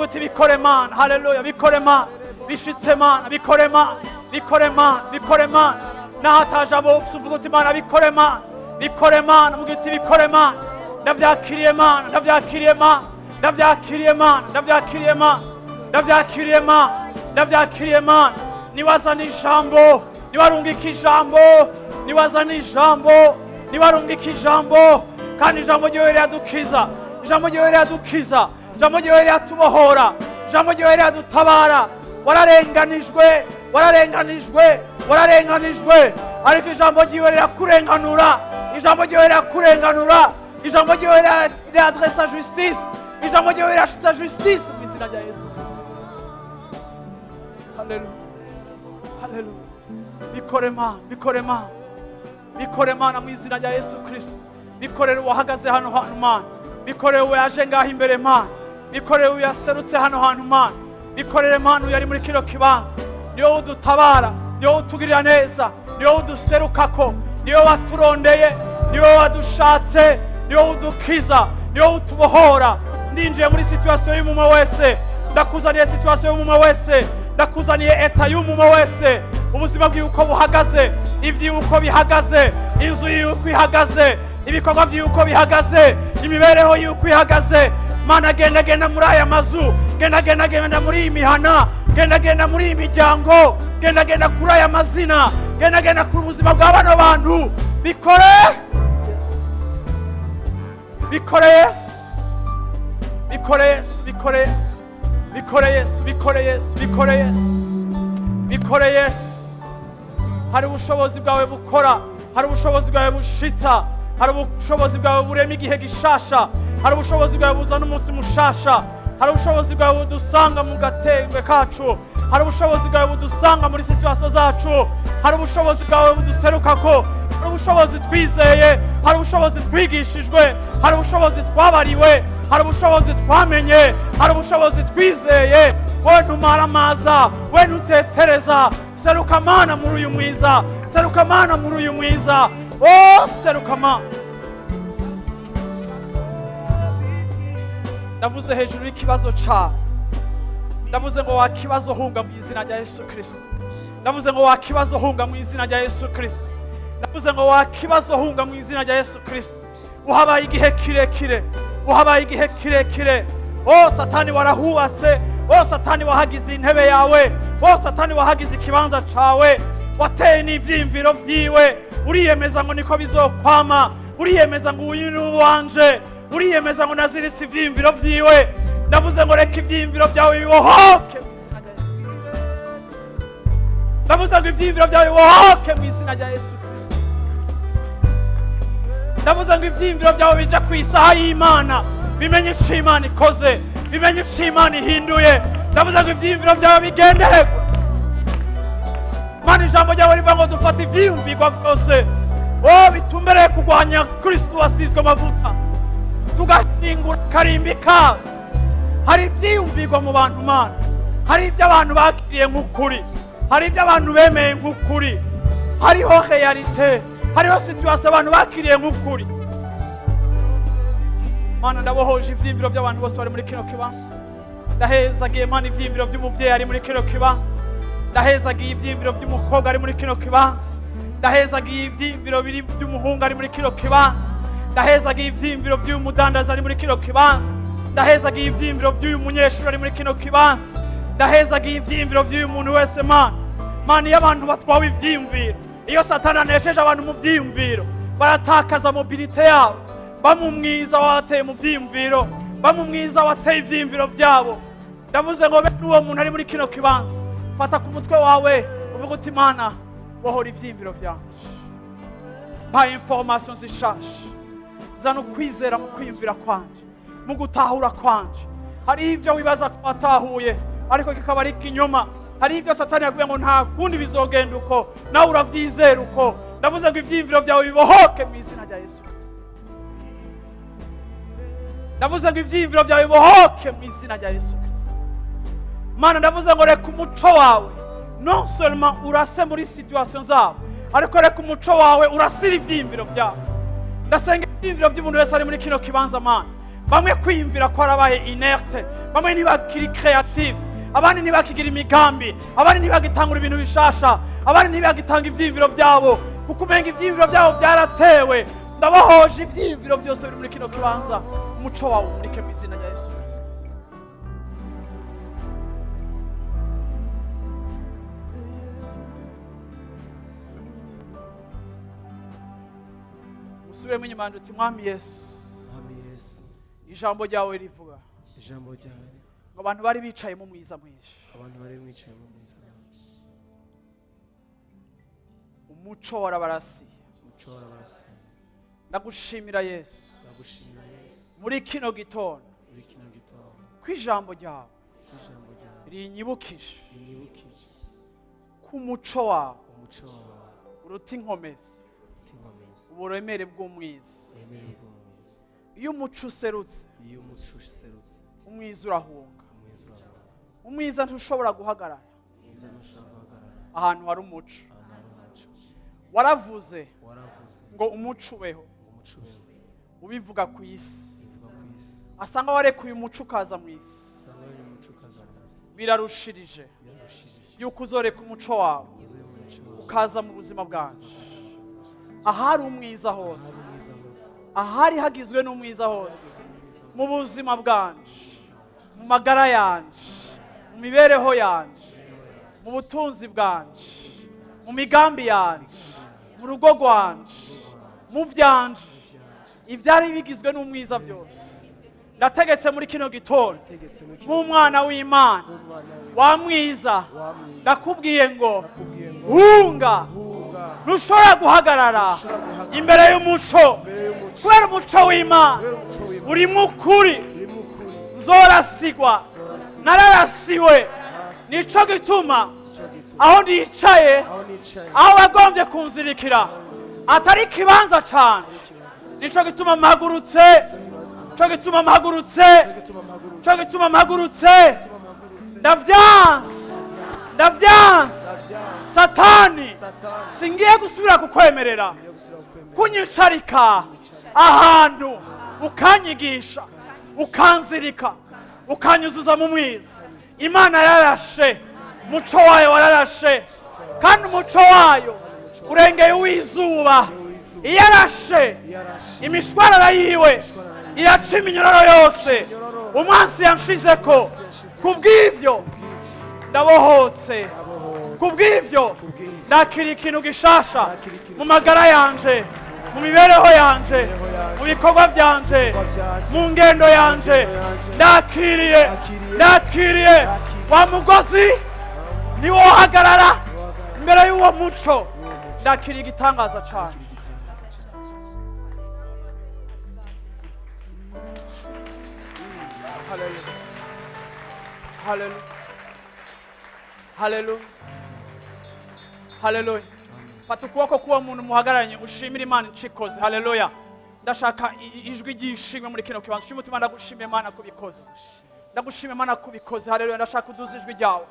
Uti bikore Mana. Haleluya. Bikore Mana bishitse Mana bikore Mana bikore Mana bikore Mana nahataje abo uvuga uti Mana bikore Mana bikore Mana uvuge uti bikore Mana ndavyakiriye Mana ndavyakiriye Mana ndavyakiriye Mana ndavyakiriye Mana ndavyakiriye Mana ndavyakiriye Mana. Niwazana ijambo, niwarungika ijambo, niwazana ijambo, niwarungika ijambo, kandi ijambo ryawe riradukiza, ijambo ryawe riradukiza, ijambo ryawe riratubohora, ijambo ryawe riradutabara. Wararenganijwe, wararenganijwe, wararenganijwe, ariko ijambo ryawe rirakurenganura, ijambo ryawe rirakurenganura, ijambo ryawe riradressa justice, ijambo ryawe rirashitsa justice mu izina rya Yesu Kristo. Haleluya. Haleluya. Bikore Mana, bikore Mana, bikore Mana mu izina rya Yesu Kristo. Bikorere uwahagaze hano hantu Mana, bikorere uwaje ngaho imbere Mana, bikorere uyaserutse hano hantu Mana, bikorere Mana uyari muri kino kibanza. Niwe udutabara, niwe utugirira neza, niwe uduserukako, niwe waturondeye, niwe wadushatse, niwe udukiza, niwe utubohora. Ndinjiye muri situation y'umumwe wese, ndakuzaniye situation y'umumwe wese, ndakuzaniye eta y'umumwe wese, ubuzima bw'uko buhagaze, ivy'uko bihagaze, inzu y'uko ihagaze, ibikorwa by'uko bihagaze, imibereho y'uko ihagaze. Mana genda genda muri aya mazu, genda genda genda muri iyi mihana, genda genda muri iyi miryango, genda genda kuri aya mazina, genda genda kuri ubuzima bwa bano bantu. Bikore bikore Yesu, bikore Yesu, bikore Yesu, bikore Yesu, bikore Yesu, bikore Yesu, bikore Yesu. Hari ubushobozi bwawe bukora, hari ubushobozi bwawe bushitsa, hari ubushobozi bwawe burema igihe gishasha, hari ubushobozi bwawe buzana umunsi mushasha, hari ubushobozi bwawe budusanga mu gatengwe kacu, hari ubushobozi bwawe budusanga muri situation zacu, hari ubushobozi bwawe buduserukako, hari ubushobozi twizeye, hari ubushobozi twigishijwe, hari ubushobozi twabariwe, hari ubushobozi twamenye, hari ubushobozi twizeye. We ntumaramaza, we ntutetereza. Seruka Mana muri uyu mwiza. Seruka Mana muri uyu mwiza. Oh, seruka Mana. Ndavuze hejuru y'ikibazo cyawe. Ndavuze ngo wakibazo hunga mu izina rya Yesu Kristo. Ndavuze ngo wakibazo hunga mu izina rya Yesu Kristo. Ndavuze ngo wakibazo hunga mu izina rya Yesu Kristo. Uhabaye igihe kirekire. Uhabaye igihe kirekire. Oh, Satani warahubatse. Oh, Satani wahagize intebe yawe. Oh, Satani wahagize ikibanza cawe. Wateye n'ivyiyumviro vyiwe. Uriyemeza ngo niko bizokwama. Uriyemeza ngo uyu ni uwanje. Uriyemeza ngo naziritse ivyiyumviro vyiwe. Ndavuze ngo reka ivyiyumviro vyawe bibohoke mu izina rya Yesu. Ndavuze ngo ivyiyumviro vyawe bibohoke mu izina rya Yesu Kristo. Ndavuze ngo ivyiyumviro vyawe bija ku isaha y'Imana. Bimenye ico Imana ikoze. Bimenye ico Imana ihinduye. Ndavuze ngo ivyiyumviro vyawe bigendererwe. Mana, ijambo ryawe rivuga ngo dufate ivyiyumvirwa vyose. Oh, bitumbereye kurwanya Kristo wasizwe amavuta. Tugashingura karimbika. Hari ivyiyumvirwa mu bantu Mana. Hari ibyo abantu bakiriye nk'ukuri. Hari ibyo abantu bemeye nk'ukuri. Hariho realite. Hariho situation abantu bakiriye nk'ukuri. Mana, ndabohoje ivyiyumviro by'abantu bose bari muri kino kibanza. Ndahezagiye Mana ivyiyumviro by'umuvyeyi ari muri kino kibanza. Ndahezagiye ivyiyumviro by'umukobwa ari muri kino kibanza. Ndahezagiye ivyiyumviro biri by'umuhungu ari muri kino kibanza. Ndahezagiye ivyiyumviro by'umudandaza ari muri kino kibanza. Ndahezagiye ivyiyumviro by'uyu munyeshuri ari muri kino kibanza. Ndahezagiye ivyiyumviro by'uyu muntu wese Mana. Mana, iyo abantu batwawe ivyiyumviro, iyo Satani anesheje abantu mu vyiyumviro, baratakaza mobilite yabo. Bamwe umwiza wateye mu vyiyumviro, bamwe umwiza wateye ivyiyumviro byabo. Ndavuze ngo bene uwo muntu ari muri kino kibanza, fata ku mutwe wawe uvuge uti Mana, bohora ivyiyumviro vyanje. Mpa information zishasha. Zana ukwizera mu kwiyumvira kwanje, mu gutahura kwanje. Hari ibyo wibaza ko watahuye ariko kikaba ari ikinyoma. Hari ibyo Satani yakubwiye ngo nta kundi bizogenda uko, nawe uravyizera uko. Ndavuze ngo ivyiyumviro vyawe bibohoke mu izina rya Yesu Kristo. Ndavuze ngo ivyiyumviro vyawe bibohoke mu izina rya Yesu Kristo. Mana, ndavuze ngo reka umuco wawe non seulement urase muri situation zabo, ariko reka umuco wawe urasira ivyiyumviro vyawe. Ndasenga ivyiyumviro by'umuntu wese ari muri kino kibanza Mana. Bamwe kwiyumvira ko arabaye inerte, bamwe ntibakiri creative, abandi ntibakigira imigambi, abandi ntibagitangura ibintu bishasha, abandi ntibagitanga ivyiyumviro byabo, kuko umenga ivyiyumviro byabo byaratewe. Ndabohoje ivyiyumviro byose biri muri kino kibanza. Umuco wawe umurike mu izina rya Yesu Kristo. Musubiremo inyuma uti Mwami Yesu, ijambo ryawe rivuga ijambo ryawe ngo abantu bari bicaye mu mwiza mwinshi, abantu bari bicaye mu mwiza mwinshi, umuco warabarasiye, umuco warabarasiye. Ndagushimira Yesu, ndagushimira Yesu, muri kino gitondo, muri kino gitondo, ko ijambo ryawe rinyibukije, rinyibukije ko umuco wawe, umuco wawe uruta inkomezi, uburemere bw'umwiza. Iyo umuco userutse, iyo umuco userutse, umwiza urahunga. Umwiza ntushobora guhagarara ahantu hari umuco. Waravuze ngo umuco ubeho, ubivuga ku isi. Asanga warekuye umuco ukaza mu isi. Birarushirije yuko uzoreka umuco wawe ukaza mu buzima bwanjye. Ahari umwiza hose, ahari hagizwe n'umwiza hose, mu buzima bwanje, mu magara yanje, mu mibereho yanje, mu butunzi bwanje, mu migambi yanje, mu rugo rwanje, mu vyanje, ivyari bigizwe n'umwiza byose. Ndategetse muri kino gitondo nk'umwana w'Imana wa mwiza, ndakubwiye ngo hunga, ntushobora guhagarara imbere y'umuco, kubera umuco w'Imana urimo ukuri. Nzorasigwa, nararasiwe. Nico gituma aho nicaye, aho wagombye kunzirikira atari ikibanza cane, nico gituma mpagurutse, nico gituma mpagurutse, nico gituma mpagurutse. Ndavyanse, ndavyanse. Satani singiye gusubira kukwemerera kunyicarika ahantu ukanyigisha ukanzirika ukanyuzuza mu mwiza. Imana yararashe, umuco wayo wararashe, kandi umuco wayo urengeye uw'izuba. Iyarashe imishwarara yiwe iraca iminyororo yose umwansi yanshizeko. Kubw'ivyo ndabohotse, kubw'ivyo ndakira ikintu gishasha mu magara yanje, mu mibereho yanje, mu bikorwa byanje, mu ngendo yanje. Ndakiriye, ndakiriye wa mugozi niwohagarara imbere y'uwo muco. Ndakiriye igitangaza cane. Hallelujah. Hallelujah. Hallelujah. Hallelujah. Fata ukuboko k'uwo muntu muhagararanye ushimire Imana icikoze. Hallelujah. Ndashaka ijwi ry'ishimwe muri kino kibanza cy'umutima. Ndagushimiye Imana kubikoze, ndagushimiye Imana kubikoze. Hallelujah. Ndashaka uduze ijwi ryawe.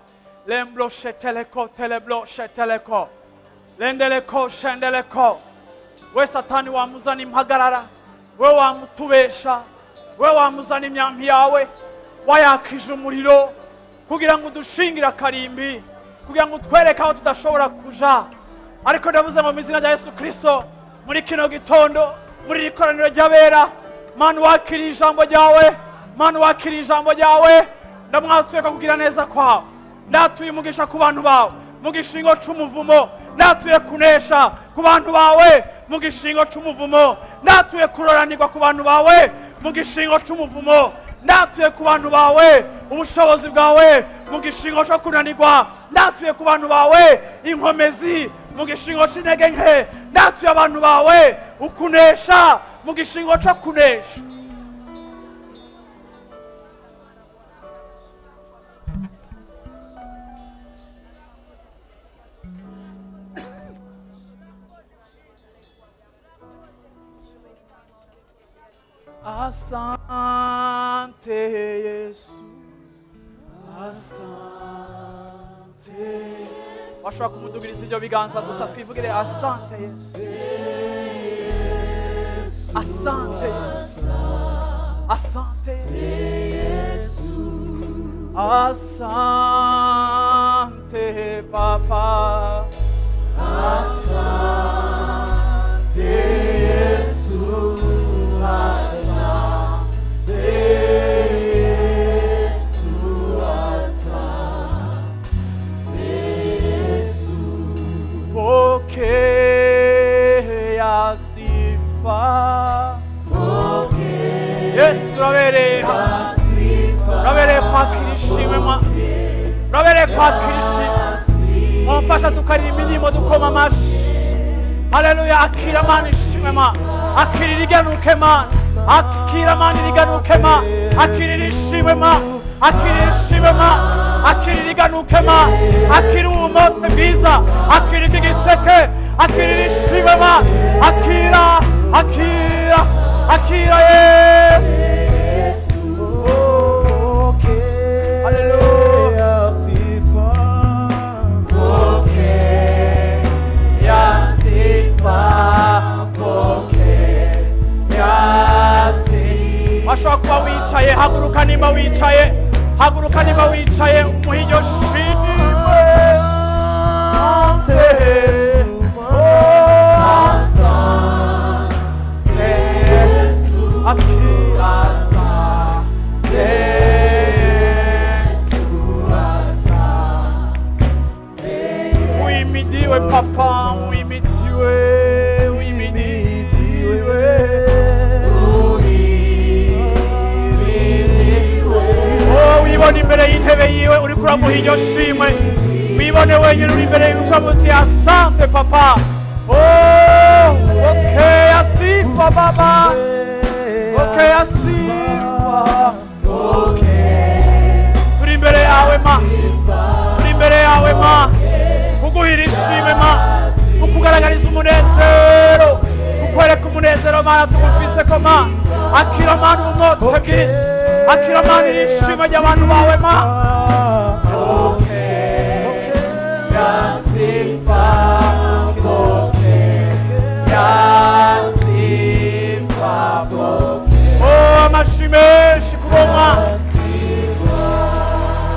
Lemblo sheteleko teleblo sheteleko lendeleko shendeleko. We Satani wamuzana impagarara, we wamutubesha, we wamuzana imyambi yawe, wayakije umuriro kugira ngo udushingire akarimbi, kugira ngo utwereke aho tudashobora kuja. Ariko ndavuze mu izina rya Yesu Kristo muri kino gitondo, muri iri koraniro ry'abera, Mana wakiriye ijambo ryawe, Mana wakiriye ijambo ryawe. Ndamwatuye kugira neza kwawe, ndatuye umugisha ku bantu bawe mu gishingo c'umuvumo, ndatuye kunesha ku bantu bawe mu gishingo c'umuvumo, ndatuye kuroranirwa ku bantu bawe mu gishingo c'umuvumo, ndatuye ku bantu bawe ubushobozi bwawe mu gishingo cyo kunanirwa, ndatuye ku bantu bawe inkomezi mu gishingo c'intege nke, ndatuye abantu bawe ukunesha mu gishingo cyo kunesha. Asante Yesu, asante Yesu. Washobora kumudugiriza ibyo biganza gusa twivugire asante Yesu, asante Yesu, asante Yesu, asante Papa, asante Yesu, asante Yesu, asante Yesu. Pokea sifa, Yesu urabereye, urabereye kwakira ishimwe, urabereye kwakira ishimwe. Mumfasha tukaririmba indirimbo dukoma amashi. Haleluya. Akira Mana ishimwe, Mana akira iriganuke, Mana akira Mana iriganuke, Mana akira ishimwe, Mana akira ishimwe, Mana akira iriganuke, Mana akira ubumote bwiza, akira iki giseke, akira ishimwe, Mana akira, akira, akira Yesu. Haleluya. Pokea sifa, pokea sifa. Washobora kuba wicaye, haguruka nimba wicaye, haguruka nimba wicaye, umuhe iryo shimwe. Asante Yesu, akira asante Yesu, asante. Uimidiwe Papa, uimidiwe, uimidiwe, uimidiwe. Oh, wibone imbere y'intebe yiwe uriko uramuha iryo shimwe, wibone wenyine uri imbere yiwe ukamuti asante Papa. Oh, okay, asifa Baba, okay, asifa, okay. Turi imbere yawe ma, turi imbere yawe ma, kuguhira ishimwe ma, kukugaragariza umunezero, kukwereka umunezero Mana tugufise ko ma. Akira Mana ubumote bwiza, akira Mana ishimwe ry'abantu bawe ma. Okay,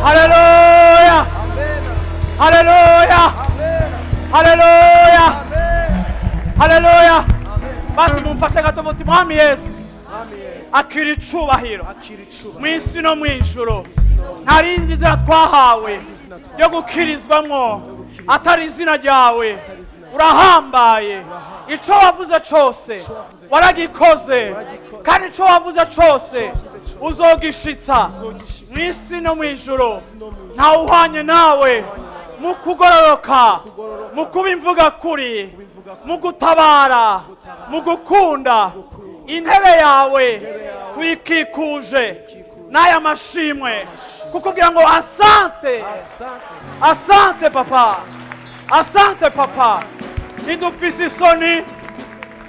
Haleluya. Haleluya. Haleluya. Haleluya. Basi mumfashe gato muti Mwami Yesu akira icubahiro mw'isi no mw'ijuru. Nta rindi zina twahawe ryo gukirizwamwo atari izina ryawe. Urahambaye. Ico wavuze cose waragikoze, kandi ico wavuze cose uzogishitsa mw'isi no mw'ijuru. Ntawe uhwanye nawe mu kugororoka, mu kuba imvuga kuri, mu gutabara, mu gukunda. Intebe yawe tuyikikuje n'aya mashimwe kukubwira ngo asante, asante papa, asante papa. Ntidufise isoni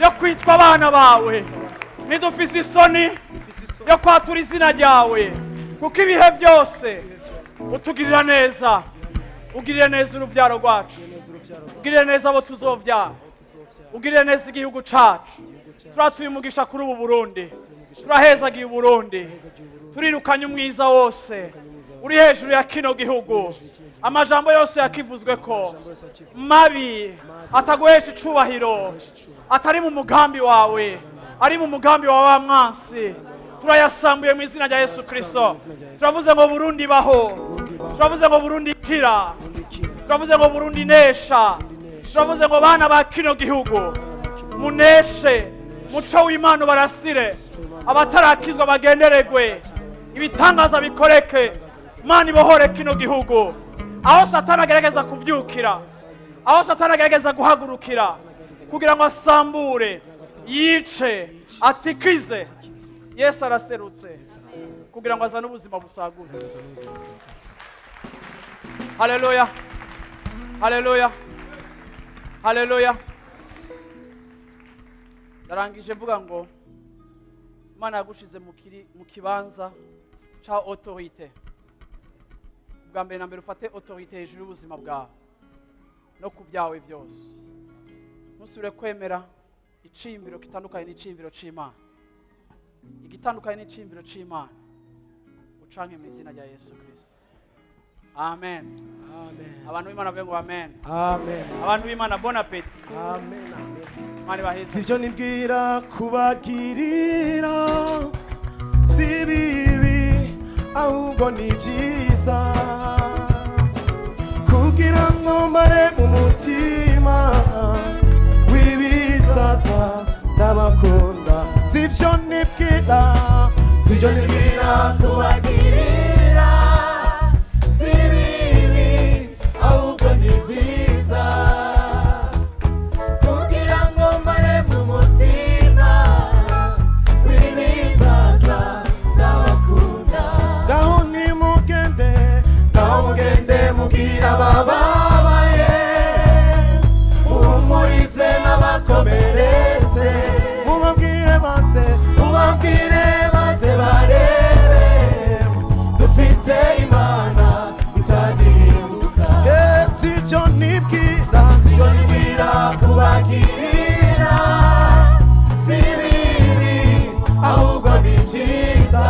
yo kwitwa abana bawe, ntidufise isoni yo kwatura izina ryawe, kuko ibihe byose utugirira neza. Ugirire neza urubyaro rwacu, ugirire neza abo tuzovyara, ugirire neza igihugu cacu. Turatuye umugisha kuri ubu Burundi, turahezagiye Uburundi, turirukanye umwiza wose uri hejuru ya kino gihugu. Amajambo yose yakivuzwe ko mabi ataguhesha icubahiro, atari mu mugambi wawe, ari mu mugambi wa wa mwansi, turayasambuye mu izina rya Yesu Kristo. Turavuze ngo Burundi baho, turavuze ngo Burundi kira, turavuze ngo Burundi nesha, turavuze ngo bana ba kino gihugu muneshe, muco w'Imana barasire, abatarakizwa bagenderegwe, ibitangaza bikoreke. Imana ibohore kino gihugu. Aho Satani agerageza kuvyukira, aho Satani agerageza guhagurukira kugira ngo asambure, yice, atikize, Yesu araserutse kugira ngo azane ubuzima busagutse. Haleluya, haleluya, haleluya. Ndarangije mvuga ngo Imana yagushize mu kibanza ca autorité. Bwa mbere na mbere ufate autorité hejuru y'ubuzima bwawe no ku byawe byose. Ntusubire kwemera iciyumviro kitandukanye n'iciyumviro c'Imana. Igitandukanye n'iciyumviro c'Imana ucanke mu izina rya Yesu Kristo. Amen. Amen. Abantu b'Imana bavuge ngo amen. Amen. Abantu b'Imana bon appétit. Amen. Imana ibaheze. Sivyo nibwira kubagirira si bibi ahubwo ni vyiza, kugira ngo mare mu mutima w'ibisaza ndabakunda. Sivyo nibwira, sivyo nibwira kubagirira si bibi ahubwo ni vyiza, kugira ngo mare mu mutima w'ibizaza ndabakunda. Ngaho nimugende, ngaho mugende mubwira abababaye, muhumurize n'abakomeretse, mubabwire base, mubabwire baze barebe dufite Imana itagihinduka. Sivyo nibwira, sivyo nibwira kubagirira si bibi ahubwo ni vyiza,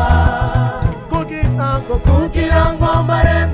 kugira ngo mare